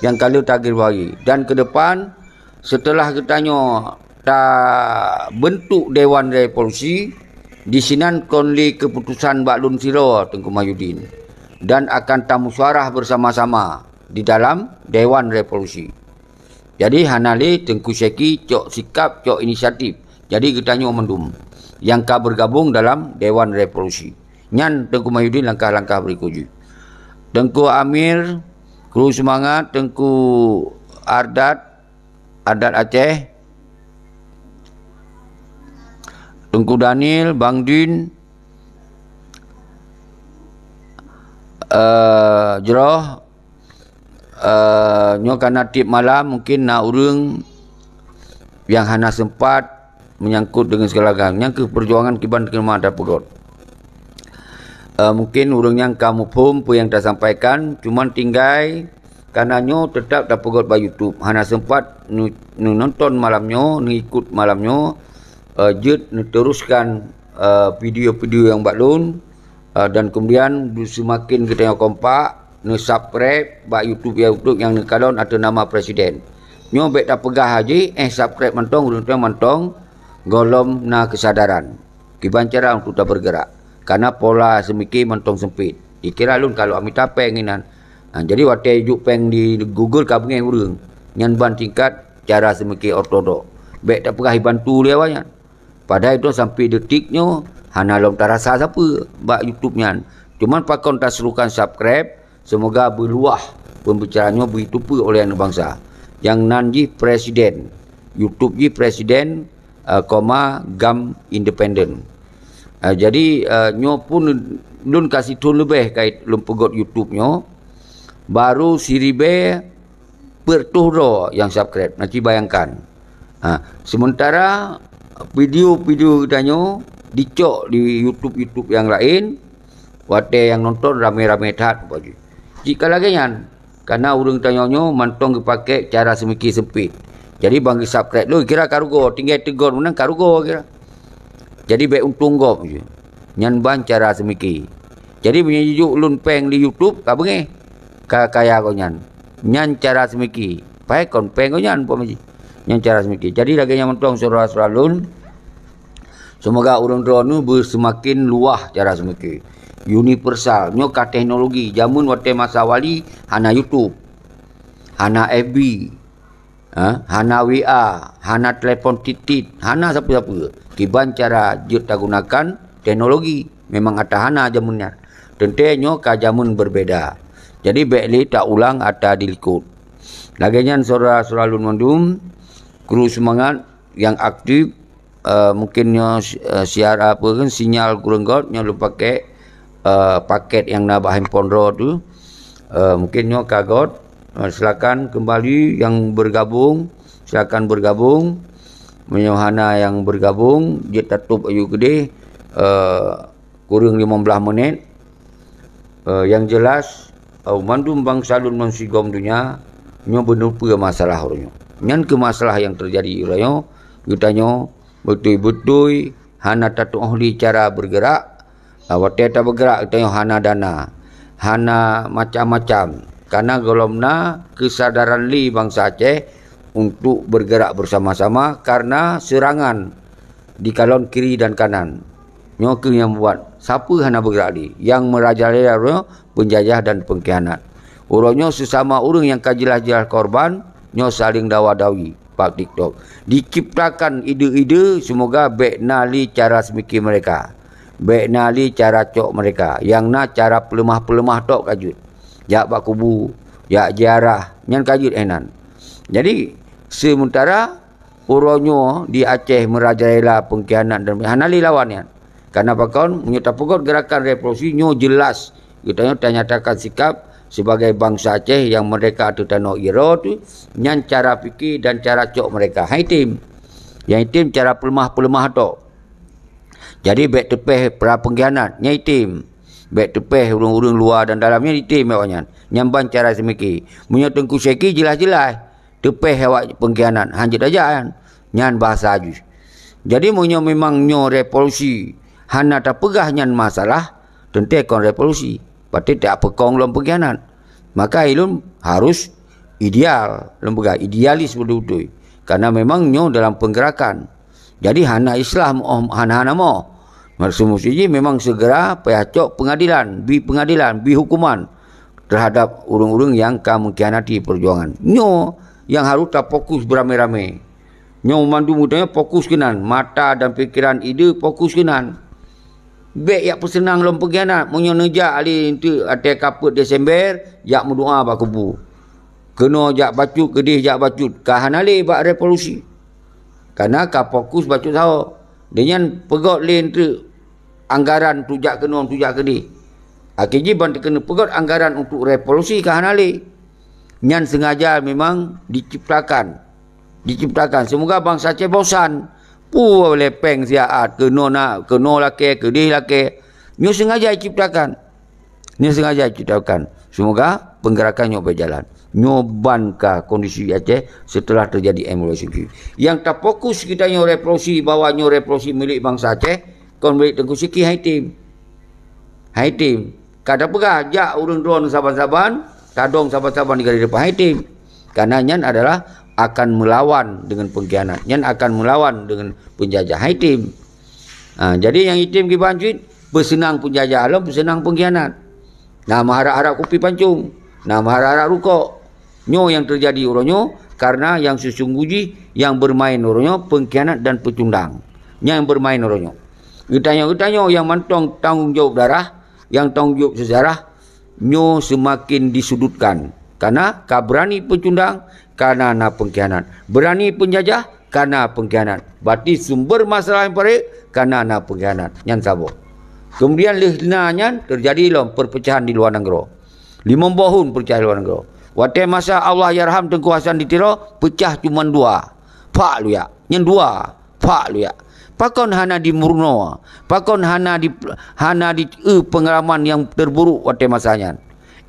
nyang ka lheueh tagirbari. Dan ke depan, setelah geutanyoe tabentuk Dewan Revolusi, disinan kon lé keuputosan bak lôn sidroe, Teungku Mahyudin, dan akan tamusyawarah bersama-sama di dalam Dewan Revolusi. Jadi, hana lé Teungku Syeki cok sikap, cok inisiatif. Jadi, geutanyoe mandum nyang ka bergabung dalam Dewan Revolusi. Nyan Teungku Mahyudin langkah-langkah berikut jih. Teungku Amir, kru seumangat, Teungku Ardat, Ardat Aceh. Teungku Daniel, Bang Din, eh, jroh, eh, nyoe kana tiep malam mungkin na ureuëng nyang hana sempat menyangkut dengan segala galak. Nyang keuh perjuangan kiban keuneuk tapeugöt. Eh, mungkin ureuëng nyang ka muphom peue nyang tasampaikan, cuman tinggai kana nyoe teutap tapeugöt bak YouTube. Hana sempat neu-, neunonton malam nyoe, neuikut malam nyoe, eh, jeuet neuteruskan, eh, video-video nyang bak lôn, eh, dan kemudian seumaken geutanyoe kompak, neusubscribe bak YouTube, YouTube nyang neukalon ateueh nama presiden. Nyoe bék tapeugah haji, eh, subscribe mantong, ureuëng tueng mantong, gohlom na keusadaran. Kiban cara untuk tabeurgeurak. Kana pola seumike mantong seumpit. Dikira lôn ka lheueh mita péng inan. Ha, jadi watée jok péng di Google ka beungéh ureuëng. Nyan ban tingkat cara seumike ortodok. Bék tapeugah jibantu lé awaknyan. Padahai droe sampai detik nyoe hana lom tarasa sapeue bak YouTube nyan. Cuman pakon taserukan subscribe, seumoga beuluwah pembicaraan nyoe beuteupeue oleh aneuk bansa. Nyang nan jih presiden, YouTube jih presiden, eh, koma GAM independen. Eh, jadi, eh, nyoe pun lôn ka sithon leubeh ka lôn peugöt YouTube nyoe, baru siribée peuet reutôh droe nyang subscribe. Nanti bayangkan. Ha, sementara video-video geutanyoe dicok di YouTube-YouTube nyang laén, watée nyang nonton ramé-ramé that umpama jih. Jika lagée nyan, karena ureuëng tanyoe nyoe mantong geupaké cara seumike seumpit. Jadi ban geusubscribe lôn kira ka rugoe, tinggai teugöt meunan ka rugoe kira. Jadi bék untông gob je. Nyan ban cara seumike. Jadi meunyoe jijok lôn péng di YouTube ka beungéh, ka kaya gobnyan. Nyan cara seumike. Paih kon péng gobnyan umpama jih. Nyan cara seumike. Jadi lagée nyan mantong syedara-syedara lôn, seumoga ureuëng droeneuh beuseumaken luwah cara seumike. Universal, nyoe ka teknologi. Jameun watée masa wali hana YouTube, hana F B, ha, hana W A, hana telepon titit, hana sapeue-sapeue. Kiban cara jeuet tagunakan teknologi, memang ata hana jameun nyan. Teuntée nyoe ka jameun berbeda. Jadi bék lé taulang ata dilikot. Lagée nyan syedara-syedara lôn mandum, kru seumangat nyang aktif, eh, mungkin nyoe, eh, siar apa kan, sinyal kurang göt, nyoe lôn paké, eh, paket nyang na bak handphone droe tu. Eh, mungkin nyoe ka göt, eh, silakan kembali yang bergabung, silakan bergabung. Meunyoe hana nyang bergabung, jeuet tatôb ayue keudeh, eh, kureueng limong blaih menit. Eh, nyang jeulaih, eh, mandum bansa lôn ngon sigom donya nyoe beuneupeue masalah uroe nyoe. Nyan keuh masalah nyang teujadi uroe nyoe, geutanyoe beutôi-beutôi hana tatuoh lé cara beugeurak. Eh, watée tabeugeurak geutanyoe hana dana, hana macam-macam. Karena gohlom na keusadaran lé bansa Aceh untuk bergerak bersama-sama karena serangan dikalon kiri dan kanan. Nyoe keuh nyang buet sapeue hana beugeurak lé. Nyang meurajalela uroe penjajah dan pengkhianat. Uroe nyoe sesama ureuëng nyang ka jeulaih-jeulaih korban, nyoe saléng dawa-dawi bak TikTok. Diciptakan ide-ide, seumoga bék na lé cara seumike mereka. Bék na lé cara cok mereka. Nyang na cara peuleumah-peuleumah tok ka jeuet. Jak bak kubu, jak ziarah, nyan ka jeuet hainan. Jadi, sementara uroe nyoe di Aceh meurajalela pengkhianat dan hana lé lawan nyan. Karena pakon, meunyoe tapeugöt gerakan revolusi nyoe jeulaih geutanyoe tanyatakan sikap sebagai bansa Aceh nyang merdeka ateueh tanoh Iroe tu, nyan cara pike dan cara cok mereka. Hai tem. Nyang item cara peuleumah-peuleumah tok. Jadi bék teupeh pra pengkhianat, nyan item. Bék teupeh ureuëng-ureuëng luwa dan dalam, nyan item awaknyan. Nyan ban cara seumike. Meunyoe Teungku Syeki jeulaih-jeulaih teupeh awak pengkhianat, hanjeuet aja nyan. Nyan bahasa jih. Jadi meunyoe memang nyoe revolusi hana tapeugah nyan masalah, teuntée kon revolusi. Pati tak peukong lom pengkhianat. Maka ilôn harus ideal, lôn peugah idealis beutôi-beutôi. Karena memang nyoe dalam penggerakan. Jadi hana islah moh, hana-hana moh. Maksud musti jih memang segera payah cok pengadilan, bi pengadilan, bi hukuman terhadap ureuëng-ureuëng nyang ka mengkhianati perjuangan. Nyoe nyang harus tafokus beramé-ramé. Nyoe mandum geutanyoe fokus keunan, mata dan pikiran ide fokus keunan. Bék yak peuseunang lom pengkhianat, meunyoe neujak ali enteuk até kapeuet Desember, jak meudoa bak kubu. Keunoe jak bacut, keudeh jak bacut, ka hana lé bak revolusi. Karena ka fokus bacut sahoe. Di nyan peugöt lé treuk anggaran tujak keunoe, tujak keudeh. Akhé jih ban teukeunong peugöt anggaran untuk revolusi ka hana lé. Nyan sengaja memang diciptakan. Diciptakan. Semoga bansa Aceh bosan. Pu lé péng siat, keunoe na, keunoe lakée, keudeh lakée. Nyoe sengaja diciptakan. Nyoe sengaja diciptakan. Semoga penggerakan nyoe berjalan. Nyoe ban ka kondisi Aceh setelah terjadi M O U Helsinki. Yang tafokus kita nyoe revolusi, bahwa nyoe revolusi milik bansa Aceh, kon milik Teungku Siki, hai tim. Hai tim. Ka tapeugah, jak ureuëng droeneuh saban-saban, tadong saban-saban di garis depan, hai tim. Karena nyan adalah akan melawan dengan pengkhianat. Nyan akan melawan dengan penjajah, hai tim. Ha, jadi nyang item kiban cit, peuseunang peunjajah lom, peuseunang peungkhianat. Na meuharap-harap kupi pancong, na meuharap-harap rukok. Nyoe nyang teujadi uroe nyoe, karena nyang seusungguh jih nyang beumaén uroe nyoe peungkhianat dan peucundang. Nyang beumaén uroe nyoe. Geutanyoe-geutanyoe nyang mantong tanggong jaweueb darah, nyang tanggong jaweueb seujarah, nyoe seumaken disudutkan. Karena ka beurani peucundang, karena na peungkhianat. Beurani peunjajah, karena peungkhianat. Berarti sumber masalah nyang parek, karena na peungkhianat. Nyan saboh. Kemudian lheueh na nyan teujadi lom perpecahan di luwa nanggroe. Limong boh thon peucah di luwa nanggroe. Watée masa Allahyarham Teungku Hasan di Tiro, peucah cuman dua. Pak luyak. Nyan dua. Pak luyak. Pakon hana dimeurunoe? Pakon hana di, hana di, eu, peungalaman nyang terburuk watée masa nyan?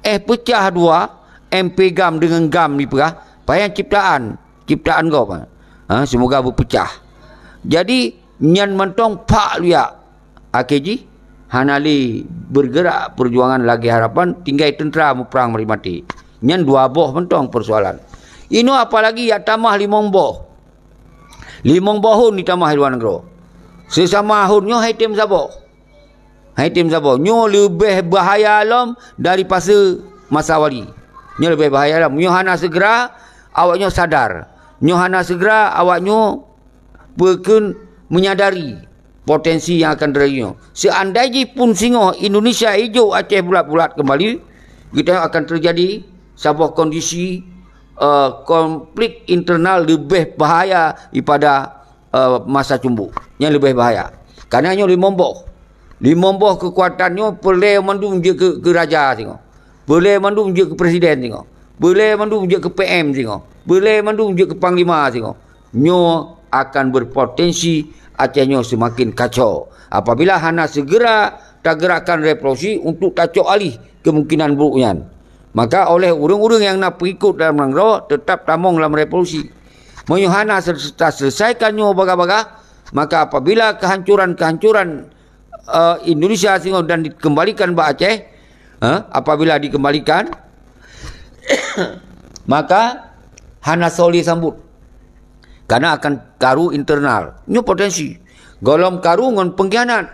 Eh, peucah dua, M P GAM deungon GAM dipeugah, payan ciptaan, ciptaan gob. Ha, semoga beupeucah. Jadi, nyan mantong pak luyak. Akhé jih, hana lé bergerak perjuangan lagée harapan, tinggai teuntra muprang mari maté. Nyan dua boh mantong persoalan. Inoe apalagi jak tamah limong boh. Limong boh thon jitamah di luwa nanggroe. Seusama thon nyoe hai tem saboh. Hai tem saboh. Nyoe leubeh bahaya lom dari fase masa wali. Nyoe leubeh bahaya lom. Nyoe hana segera awak nyoe sadar. Nyoe hana segera awak nyoe peukheun menyadari potensi nyang akan teujadi nyoe. Seandai jih pun singoh Indonesia ijok Aceh bulat-bulat kembali, geutanyoe akan teujadi saboh kondisi, eh, konflik internal leubeh bahaya daripada, eh, masa cumbuk. Nyan leubeh bahaya. Karena nyoe limong boh. Limong boh keukuatan nyoe peureulée mandum jeuet keu, keu raja singoh. Peureulée mandum jeuet keu presiden singoh. Peureulée mandum jeuet keu P M singoh. Peureulée mandum jeuet keu panglima singoh. Nyoe akan berpotensi Aceh nyoe seumaken kacau apabila hana segera tagerakkan revolusi untuk tacok alih kemungkinan buruk nyan. Maka oleh ureuëng-ureuëng nyang na peuikot dalam nanggroe teutap tamong lam revolusi. Meunyoe hana sel-, taseulesaikan nyoe bagah-bagah, maka apabila kehancuran-kehancuran, eh, Indonesia singoh dan dikembalikan bak Aceh, eh, apabila dikembalikan, maka hana soe lé sambot. Karena akan karu internal. Nyoe potensi. Golom karu ngon pengkhianat.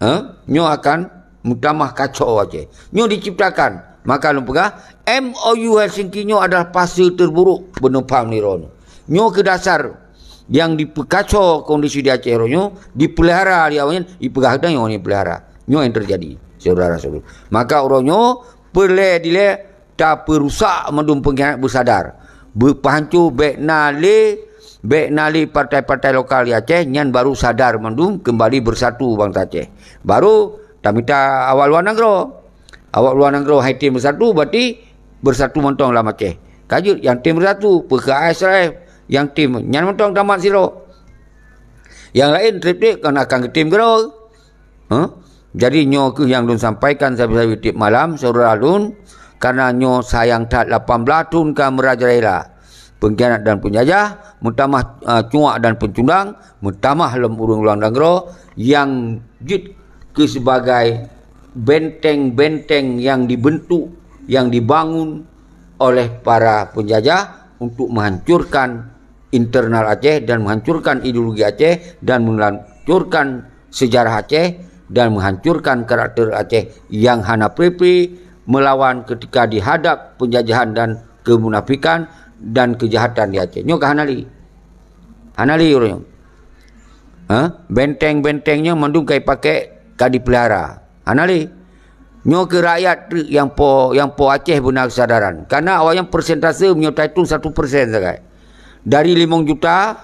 Ha? Nyoe akan meutamah kacau Aceh. Nyoe diciptakan. Maka lôn peugah, M O U Helsinki nyoe adalah fase terburuk beuneupam nirone. Nyoe keu dasar nyang dipeukaco kondisi di Aceh uroe nyoe, dipelihara di awaknyan, dipeugah geutanyoe nyoe dipelihara. Nyoe nyang teujadi, syedara-syedara. Maka uroe nyoe, peureulée dilée tapeurusak mandum pengkhianat beusadar. Beupeuhanco bék na lé, bék na lé partai-partai lokal di Aceh, nyan baru sadar mandum keumbali beusatu bansa Aceh. Baru tamita awak luwa nanggroe. Awak luwa nanggroe hai tem beusatu, berarti beusatu mantong lam Aceh. Ka jeuet nyang tem beusatu, P K S R F, nyang tem nyan mantong tamat sidroe. Nyang laén treb-treb kan akan geutem keudroe. Huh? Jadi nyoe kheueh nyang lôn sampaikan sabe-sabe tieb malam, syedara lôn, karena nyoe sayang that lapan blaih thon ka meurajalela. Pengkhianat dan penjajah, meutamah, ah, cuak dan peucundang, meutamah lom ureuëng luwa nanggroe nyang jeuet keu sibagai benteng-benteng nyang dibentuk, nyang dibangun oleh para penjajah untuk menghancurkan internal Aceh dan menghancurkan ideologi Aceh dan menghancurkan sejarah Aceh dan menghancurkan karakter Aceh nyang hana pre-pre melawan ketika dihadap penjajahan dan kemunafikan dan kejahatan di Aceh. Nyoe ka hana lé. Hana lé uroe nyoe. Ha? Benteng-benteng nyoe mandum ka dipakai, ka dipelihara. Hana lé. Nyoe keu rakyat treuk nyang po, nyang po Aceh beuna keusadaran. Karena awaknyan persentase meunyoe tahitung satu persen sagai. Dari limong juta,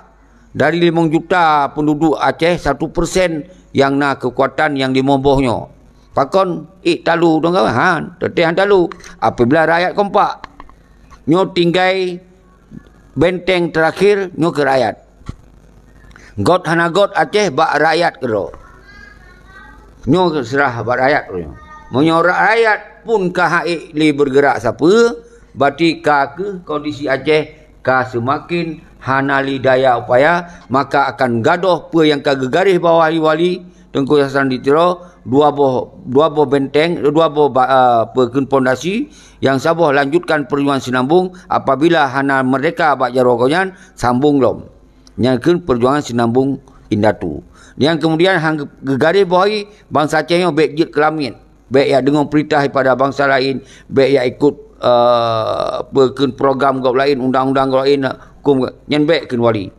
Dari limong juta penduduk Aceh, satu persen nyang na keukuatan nyang limoe boh nyoe. Pakon ék talu dong kawan? Han, teuntèe han talu. Apabila rakyat kompak, nyoe tinggai benteng terakhir nyoe keu rakyat. Göt hana göt Aceh bak rakyat keudroe. Nyoe seulah bak rakyat keudroe. Meunyoe ra-, rakyat pun ka hana ék lé bergerak sapeue, berarti ka keuh kondisi Aceh ka seumaken hana lé daya upaya, maka akan gadôh peue nyang ka geugaréh bak wali-wali Teungku Hasan di Tiro, dua boh, dua boh benteng, dua boh ba-, a, peue kheun pondasi, nyang saboh lanjutkan peujuangan Sinambong, apabila hana merdeka bak jaroe gobnyan, sambong lom. Nyan kheun peujuangan Sinambong Indatu. Nyang keumudian han geu-, geugaréh bak wali, bansa Aceh nyoe bèk jeuet keu lamiet. Bèk jak deungoe peurintah daripada bansa laén, bèk jak ikot, eh, peue kheun program gob laén, undang-undang gob laén, huköm gob, nyan bèk kheun wali.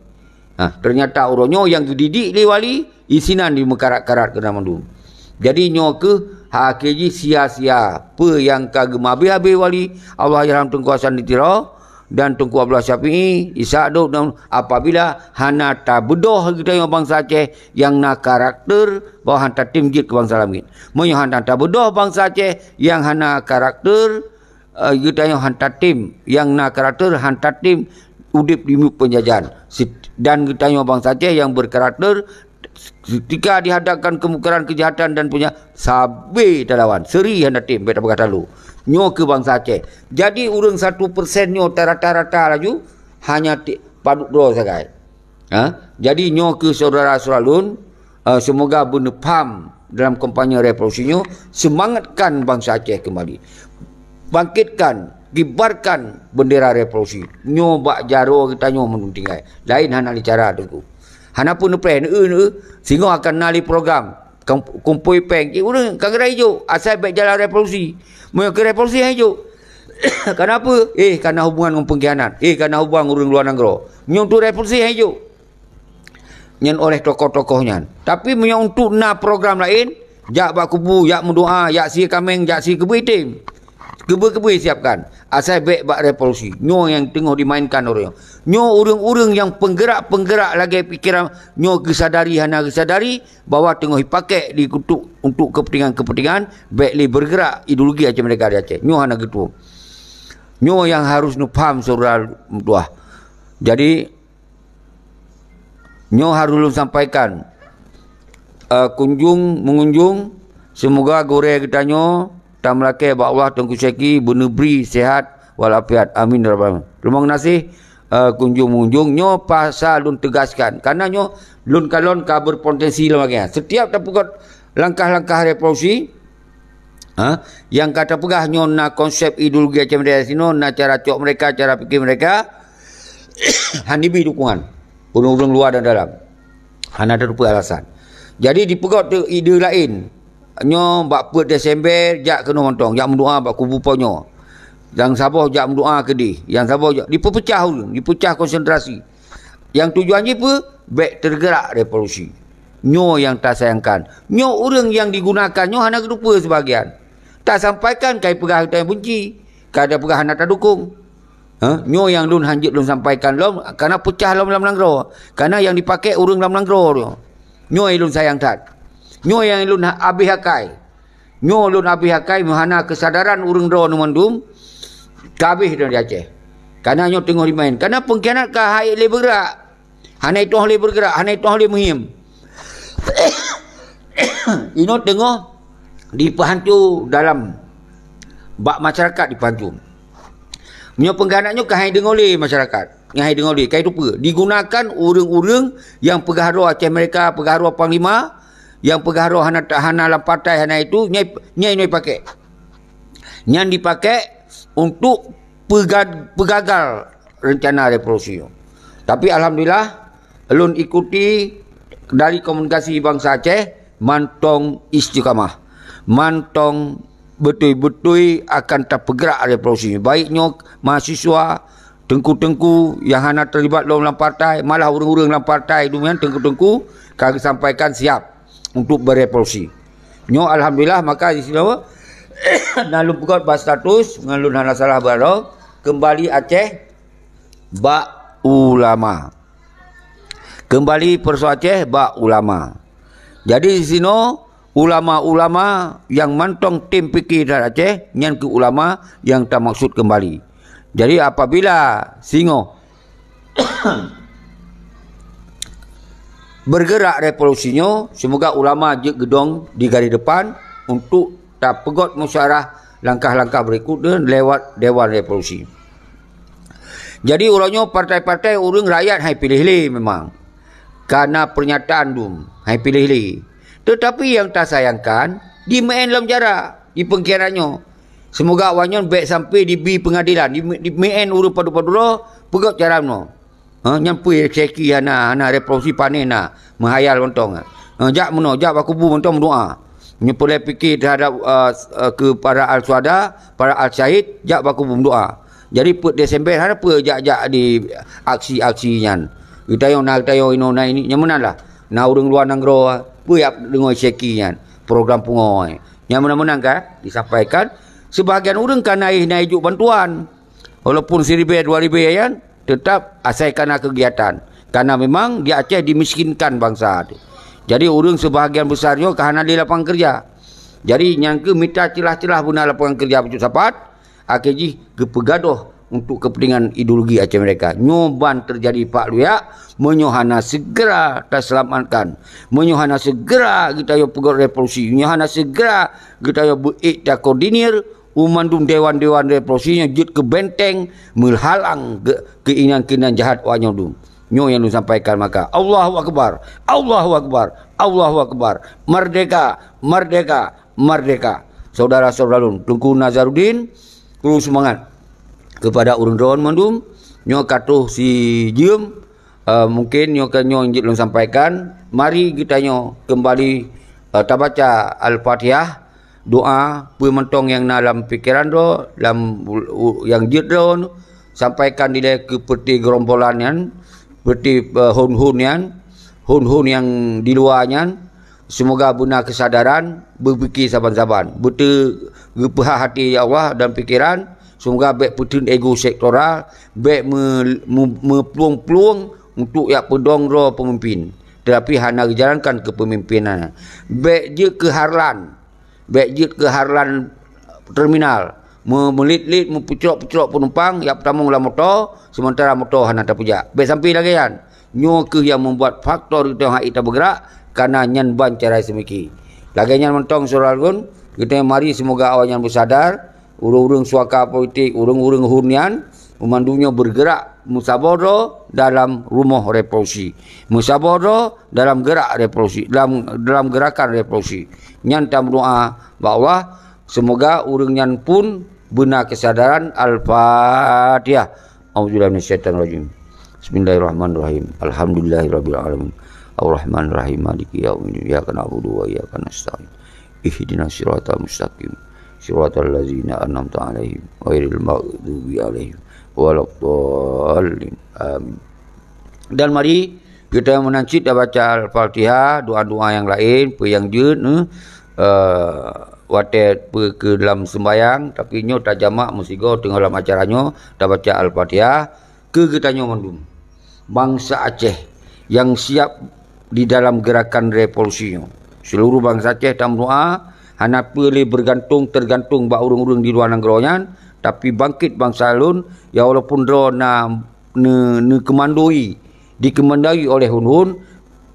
Ha, teunyata uroe nyoe nyang geudidik lé wali, isinan jimeukarat-karat keunan mandum. Jadi nyoe keuh akhé jih sia-sia peue nyang ka geumeuhabéh-habéh wali, Allahyarham Teungku Hasan di Tiro, dan Teungku Abdullah Syafi'i, Ishak Dok, dan apabila hana tabeudôh geutanyoe bansa Aceh nyang na karakter, bahwa han tatem jeuet keu bansa lamiet. Meunyoe hana tabeudôh bansa Aceh nyang hana karakter, eh, geutanyoe han tatem, nyang na karakter han tatem udép di mup peunjajahan. Sit-, dan geutanyoe bansa Aceh nyang berkarakter, ketika dihadapkan kemukaran, kejahatan dan punya, sabe talawan. Seuri hana tem, bèk tapeugah talu. Nyoe keuh bansa Aceh. Jadi ureueng satu persen nyoe tarata-rata laju hanya ti-, padub droe sagai. Ha? Jadi nyoe keuh syedara-syedara lôn, eh, seumoga beuneupham dalam kampanye revolusi nyoe, seumangatkan bansa Aceh keumbali. Bangkitkan, kibarkan bendera revolusi. Nyoe bak jaroe geutanyoe mandum tinggai. Laén hana lé cara Teungku. Hana pun neupreh, neu-eu, neu-eu. Singoh akan na lé program. Kum-, kumpôi péng. Cit ureueng ka geura ijok, asai bèk jalan revolusi. Meunyoe keu revolusi han ijok. Kana peue? Eh, kana hubungan ngon pengkhianat. Eh, kana hubungan ureueng luwa nanggroe. Nyoe untuk revolusi han ijok. Nyan oleh tokoh-tokoh nyan. Tapi meunyoe untuk na program laén, jak bak kubu, jak meudoa, jak sie kaméng, jak sie keubeuitem. Keubeu-keubeu siapkan. Asai bèk bak revolusi. Nyoe nyang teungoh dimainkan ureueng. Nyoe ureueng-ureueng nyang penggerak-penggerak lagèe pikeran nyoe geusadari hana geusadari bahwa teungoh jipakék di untuk, untuk kepentingan-kepentingan, bèk lé bergerak ideologi Aceh Merdeka di Aceh. Nyoe hana geutueng. Nyoe nyang harus neupham syedara meutuah. Jadi, nyoe harus lôn sampaikan, eh, kunjung meungunjung, seumoga gurèe geutanyoe tameulakèe bak Allah Teungku Syeki beuneubri seuhat walafiat. Amin ya rabbal alamin. Teurimong geunaséh, eh, kunjung meungunjung. Nyoe pasal lôn teugaskan. Karena nyoe lôn kalon ka berpotensi lom lagèe nyan. Setiap tapeugöt langkah-langkah revolusi, ha, nyang ka tapeugah nyoe na konsep ideologi Aceh Merdeka sinoe, na cara cok mereka, cara pikir mereka, han jibi dukungan ureueng-ureueng luwa dan dalam. Hana tateupeue alasan. Jadi dipeugöt teuk ide laén. Nyoe bak peuet Desember jak keunoe mantong, jak meudoa bak kubu po nyoe. Nyang saboh jak meudoa keudeh, nyang saboh jak, dipeupeucah ureueng, dipeupeucah konsentrasi. Nyang tujuan jih peue? Bèk teugerak revolusi. Nyoe nyang tasayangkan. Nyoe ureueng nyang digunakan nyoe hana geuteupeue seubagian. Tasampaikan kai peugah geutanyoe beunci, kai tapeugah hana tadukong. Ha? Nyoe nyang lôn hanjeuet lôn sampaikan lom, karena peucah lom lam nanggroe. Karena nyang dipakék ureueng lam nanggroe nyoe. Nyoe lôn sayang that. Nyoe nyang lôn ha-, abéh akai. Nyoe lôn abéh akai meuhana keusadaran ureueng droeneuh mandum ka abéh di Aceh. Karena nyoe teungoh jimain. Karena pengkhianat ka hai lé beugerak. Hana itoh lé beugerak, hana itoh lé meuhiem. Inoe teungoh dipeuhanco dalam bak masyarakat dipeuhanco. Meunyoe pengkhianat nyoe ka hai deungoe lé masyarakat, nyan hai deungoe lé, ka itupeue. Digunakan ureueng-ureueng nyang peugah droe Aceh Merdeka, peugah droe panglima, nyang peugah droe hana, hana lam partai, hana itu, nyan, nyan inoe ipakék. Nyan dipakék untuk peuga-, peugagal rencana revolusi nyoe. Tapi alhamdulillah, lôn ikuti dari komunikasi bansa Aceh, mantong istiqamah. Mantong beutôi-beutôi akan tapeugerak revolusi. Baik nyoe mahasiswa, teungku-teungku nyang hana teulibat lom lam partai, malah ureueng-ureueng lam partai dum nyan teungku-teungku ka geusampaikan siap untuk berevolusi. Nyoe alhamdulillah, maka di sinoe na lôn peugöt bak status, ngon lôn hana salah baroe, keumbali Aceh bak ulama. Keumbali peusoe Aceh bak ulama. Jadi di sinoe ulama-ulama nyang mantong tem pike that Aceh nyan keuh ulama nyang tamaksud keumbali. Jadi apabila singoh bergerak revolusi nyoe, seumoga ulama jeuet geudong di garéh depan untuk tapeugot musyawarah langkah-langkah berikut lewat Dewan Revolusi. Jadi uroe nyoe partai-partai ureuëng rakyat hai piléh lé memang. Karena pernyataan dum hai piléh lé. Tetapi nyang tasayangkan, jimeu'en lom jarak di pengkhianat nyoe. Seumoga awaknyan bék sampai dibi peungadilan, di, jimeu'en ureuëng padub-padub droe, peugot cara meunoe. Ha, nyan peue syeki hana, hana revolusi panen na, meuhayal mantong. Ha, jak meunoe, jak bak kubu mantong meudoa. Nyoe peureulée pike terhadap, uh, s-, uh, keu para al-syuhada, para al-syahid, jak bak kubu meudoa. Jadi peuet Desember hana peue jak-jak di aksi-aksi nyan. Geutayong na, geutayong inoe na ini, nyan meunan lah. Na ureuëng luwa nanggroe, peue jak deungoe syeki nyan, program pungo. Nyan meunan-meunan ka disampaikan, sebahagian ureuëng ka naéh-naéh jok bantuan. Walaupun siribée dua ribée nyan, tetap asai kana keugiatan. Karena memang di Aceh dimiskinkan bansa. Jadi ureuëng sebahagian besar nyoe ka hana lé lapangan kerja. Jadi nyang keu mita celah-celah beuna lapangan kerja bacut sapat, akhé jih geupeugadoh untuk kepentingan ideologi Aceh Merdeka. Nyoe ban terjadi Pak Luyak, meunyoe hana segera taselamatkan. Meunyoe hana segera geutanyoe peugot revolusi. Meunyoe hana segera geutanyoe beuék takoordinir, u mandum dewan-dewan revolusi nyoe jeuet keu benteng meuhalang ge-, keinginan-keinginan jahat awak nyoe dum. Nyoe nyang lôn sampaikan maka. Allahu Akbar, Allahu Akbar, Allahu Akbar. Merdeka, merdeka, merdeka. Saudara-saudara lôn, Teungku Nazaruddin, kru seumangat kepada ureuëng droen mandum. Nyoe ka troh sijeuem, eh, mungkin nyoe ka nyoe jeuet lôn sampaikan. Mari geutanyoe keumbali, eh, tabaca Al-Fatihah. Doa peue mantong nyang na lam pikeran droe, lam u-, u-, nyang jeuet droe, sampaikan dilée keu peuti gerombolan nyan, peuti, eh, hon-hon nyan, hon-hon nyang di luwa nyan, seumoga beuna keusadaran, beupike saban-saban, beuteugeupeuhah até ya Allah dan pikeran, seumoga bék peuteun ego sektoral, bék me-, me-, meuplueng-plueng untuk jak peudong droe peumimpin, teutapi hana geujalankan keupeumimpénan. Bék jeuet keu harlan, Bék jeuet keu harlan terminal, me-, meulit-lit, meupeucrok-peucrok penumpang, jak peutamong lam moto, seumeuntara moto hana tapeujak. Bék sampoe lagée nyan. Nyoe kheueh nyang meubuat faktor geutanyoe hana tabeugerak, kana nyan ban cara seumiki. Lagée nyan mantong syedara lôn, geutanyoe mari seumoga awaknyan beusadar, ureuëng-ureuëng suaka politik, ureuëng-ureuëng hon nyan, meumandum nyoe beugerak meusaboh droe dalam rumoh revolusi. Meusaboh droe dalam gerak revolusi, dalam, dalam gerakan revolusi. Nyan tameudoa bak Allah, seumoga ureuëng nyan pun beuna keusadaran. Al-Fatihah. A'udzubillahi minasyaitonirrajim. Bismillahirrahmanirrahim. Alhamdulillahirabbil alamin. Arrahmanirrahim. Maliki yaumiddin. Iyyaka na'budu wa iyyaka nasta'in. Ihdinas siratal mustaqim. Siratal ladzina an'amta 'alaihim, ghairil maghdubi 'alaihim waladdallin. Amin. Dan mari kita meunan cit tabaca Al-Fatihah, doa-doa nyang laén, peue nyang jeuet, eh, eh, watée peue keu lam seumbahyang, tapi nyoe tajamak meusigoe teungoh lam acara nyoe tabaca Al-Fatihah keu geutanyoe mandum. Bansa Aceh nyang siap di dalam gerakan revolusi nyoe. Seluruh bansa Aceh tameudoa, hana peue lé bergantung, tergantung bak ureuëng-ureuëng di luwa nanggroe nyan, tapi bangkét bansa lôn, ya walaupun droe na ne-, neukeumandoi, dikeumandoi oleh hon-hon,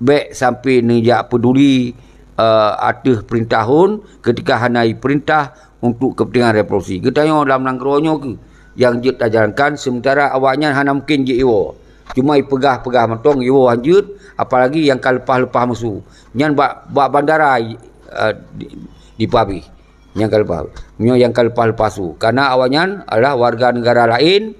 bék sampoe neujak peuduli, eh, ateueh peurintah hon, keutika hana jipeurintah untuk kepentingan revolusi. Geutanyoe lam nanggroe nyoe kheueh nyang jeuet tajalankan, seumeuntara awaknyan hana mungken jeuet iwoe. Cuma jipeugah-peugah mantong iwoe hanjeuet, apalagi nyang ka leupah-leupah musu. Nyan bak, bak bandara, eh, di, dipeuhabéh. Nyang ka leupah. Nyoe nyang ka leupah-leupah su. Karena awaknyan adalah warga negara laén,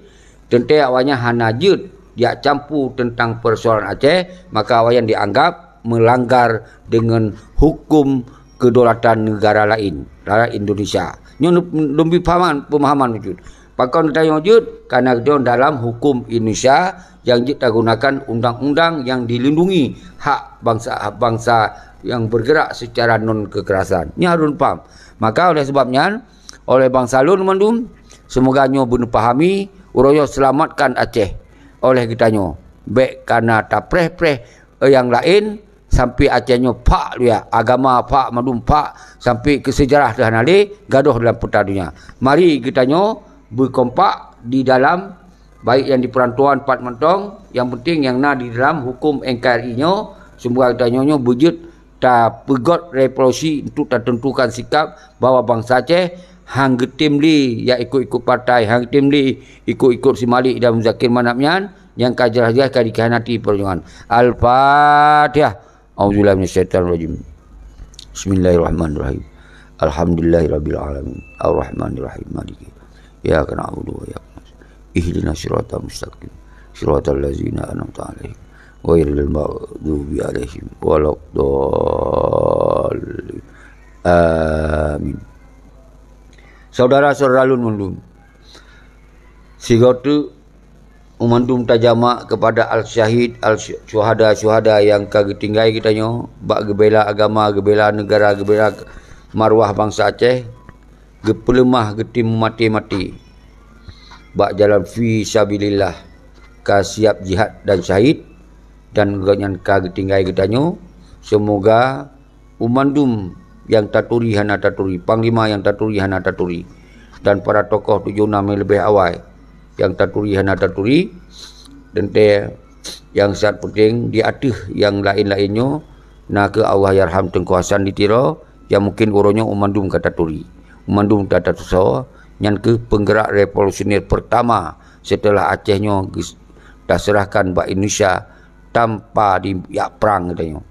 teuntée awaknyan hana jeuet jak campur teuntang peusoalan Aceh, maka awaknyan dianggap meulanggar deungon huköm kedaulatan negara laén, dalam Indonesia. Nyoe lom bri pahaman, peumahaman bacut. Pakon geutanyoe jeuet? Karena geutanyoe dalam huköm Indonesia nyang jeuet tagunakan undang-undang nyang dilindungi hak bansa, hak bansa nyang bergerak secara non kekerasan. Nyan harôh paham. Maka oleh sebab nyan, oleh bansa lôn mandum, seumoga nyoe beuneupahami, uroe nyoe seulamatkan Aceh oleh geutanyoe. Bék kana tapreh-preh eh, nyang laén, sampoe Aceh nyoe phak luya, agama phak, mandum phak, sampoe keu seujarah teuh hana lé, gadôh dalam peuta donya. Mari geutanyoe beukompak di dalam, baik nyang di peurantauan pat mantong, nyang penting nyang na di dalam huköm N K R I nyoe, seumoga geutanyoe nyoe beujeuet tapeugot revolusi untuk tatentukan sikap bahwa bansa Aceh han geutem lé ya ikot-ikot partai, han geutem lé ikot-ikot si Malik dan Muzakir Manaf nyan, nyang ka jeulaih-jeulaih ka dikhianati peujuangan. Al-Fatihah. A'udzubillahi minasyaitonirrajim. Bismillahirrahmanirrahim. Alhamdulillahirabbil alamin. Arrahmanirrahim. Maliki. Iyyaka na'budu wa iyyaka nasta'in. Ihdinas siratal mustaqim. Siratal ladzina an'amta 'alaihim. Ghairil maghdubi 'alaihim waladdallin. Amin. Saudara-saudara lôn mandum, sigoe teuk mandum tajamak keupada al-syahid, al-syuhada-syuhada nyang ka geutinggai geutanyoe bak geubela agama, geubela neugara, geubela marwah bansa Aceh, geupeuleumah, geutem meumaté-maté bak jalan fi sabilillah, ka siap jihad dan syahid, dan gobnyan ka geutinggai geutanyoe. Seumoga u mandum nyang taturi hana taturi, panglima nyang taturi hana taturi, dan para tokoh tujoh nam nyang leubeh awai nyang taturi hana taturi, dan teuntèe nyang sangat penting di ateueh nyang laén-laén nyoe, na kheueh Allahyarham Teungku Hasan di Tiro, nyang mungken uroe nyoe u mandum ka taturi, u mandum ka tatusoe, nyan kheueh peunggerak revolusioner peurtama seuteulah Aceh nyoe geus-, taseurahkan bak Indonesia tanpa di-, jak prang geutanyoe.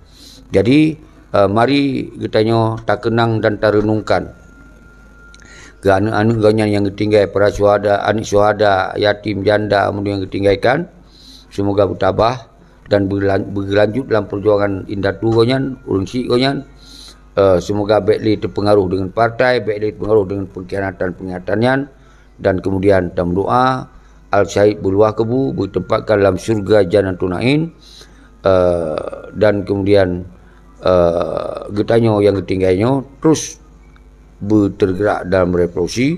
Jadi, eh, mari geutanyoe takeunang dan tareunungkan keu aneuk-aneuk gobnyan nyang geutinggai, para syuhada, aneuk syuhada, yatim, janda, meunyoe nyang geutinggaikan, seumoga beutabah dan beulan-, beulanjut lam peujuangan indatu gobnyan, ureueng syik gobnyan. Eh, seumoga bèk lé teupeungaroh deungon partai, bèk lé teupeungaroh deungon peungkhianatan-peungkhianatan nyan, dan kemudian tameudoa, al-syahid beuluwa kubu, beuteumpatkan lam syeuruga Jannatun Naim, eh, dan kemudian, eh, geutanyoe nyang geutinggai nyoe terus beuteugerak dalam revolusi,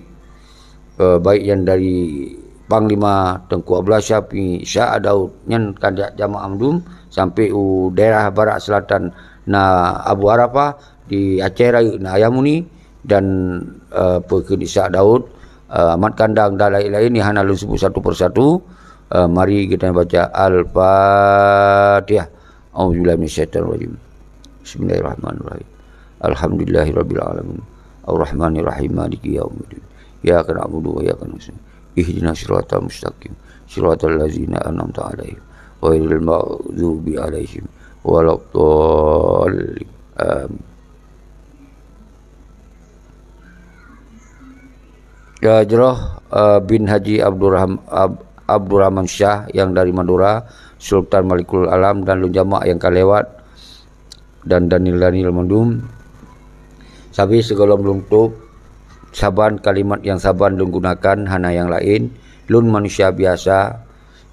eh, baik nyang dari Panglima Teungku Abdullah Syafie, Syah Daud, nyan ka jak jamak mandum, sampoe u daerah Barat Selatan na Abu Arafah, di Aceh Rayeuk na Ayah Muni, dan, eh, peue kheun Ishak Daud, eh, Ahmad Kandang dan laén-laén nyang hana lôn seubut satu persatu. Eh, mari kita baca Al-Fatihah. A'udzubillahi minasyaitonirrajim. Bismillahirrahmanirrahim. Alhamdulillahirabbil alamin. Arrahmanirrahim. Maliki yaumiddin. Iyyaka na'budu wa iyyaka nasta'in. Ihdinas siratal mustaqim. Siratal ladzina an'amta 'alaihim. Ghairil maghdubi 'alaihim waladdallin. Amin. Ya, jroh, eh, bin Haji Abdurraham-, Ab-, Abdurrahman Syah nyang dari Madura, Sultan Malikul Alam dan lôn jamak nyang ka lewat, dan Daniel-Daniel mandum. Sabe sigohlom lôn tôb, saban kalimat nyang saban lôn gunakan hana nyang laén, lôn manusia biasa,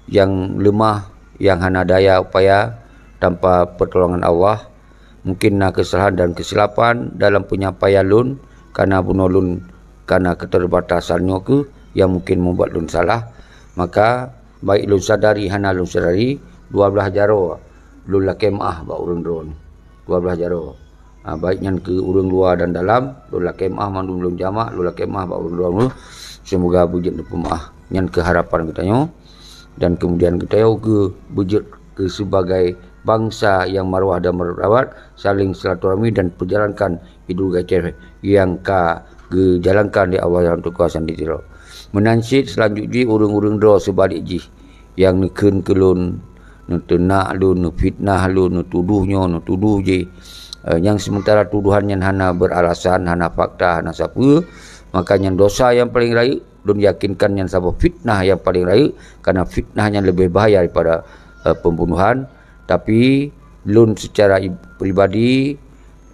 nyang leumah, nyang hana daya upaya tanpa peutulongan Allah. Mungken na keusalahan dan keusilapan dalam peunyampaian lôn, kareuna bunoe lôn kareuna keuteubatasan nyoe kheueh nyang mungken mubuet lôn salah. Maka, baik lôn sadari hana lôn sadari, dua blaih jaroe lôn lakée meuáh bak ureuëng droeneueh. Dua blaih jaroe. Ha, baik nyan keu ureuëng luwa dan dalam, lôn lakée meuáh mandum lôn jamak, lôn lakée meuáh bak ureuëng droeneueh. Seumoga beujeuet neupeumeuáh. Nyan keuh harapan geutanyoe. Dan keumudian geutanyoe keuh beujeuet keu sibagai bansa nyang marwah dan martabat, saléng silaturahmi dan peujalankan Idul Gaceh nyang ka geujalankan lé Allah nyang teukuasa sendiri. Meunan cit seulanjut jih ureuëng-ureuëng droe seubalek jih nyang neukheun keu lôn, neuteunak lôn, neufitnah lôn, neutudoh nyoe, neutudoh jih. Eh, nyang seumeuntara tudohan nyan hana beuralasan, hana fakta, hana sapeue, maka nyan dosa nyang paleng rayeuk. Lôn yakinkan nyan saboh fitnah nyang paleng rayeuk, kareuna fitnah nyan leubeh bahaya daripada, eh, peumbunohan. Tapi, lôn seucara i-, pribadi,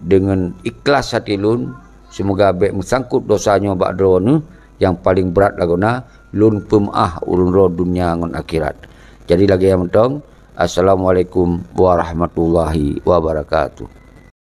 deungon ikhlas até lôn, seumoga bék meusangkot dosa nyoe bak droeneueh nyang paleng brat lagoena, lôn peumeuáh ureuëng droe donya ngon akhirat. Jadi lagée nyan mantong, Assalamualaikum warahmatullahi wabarakatuh.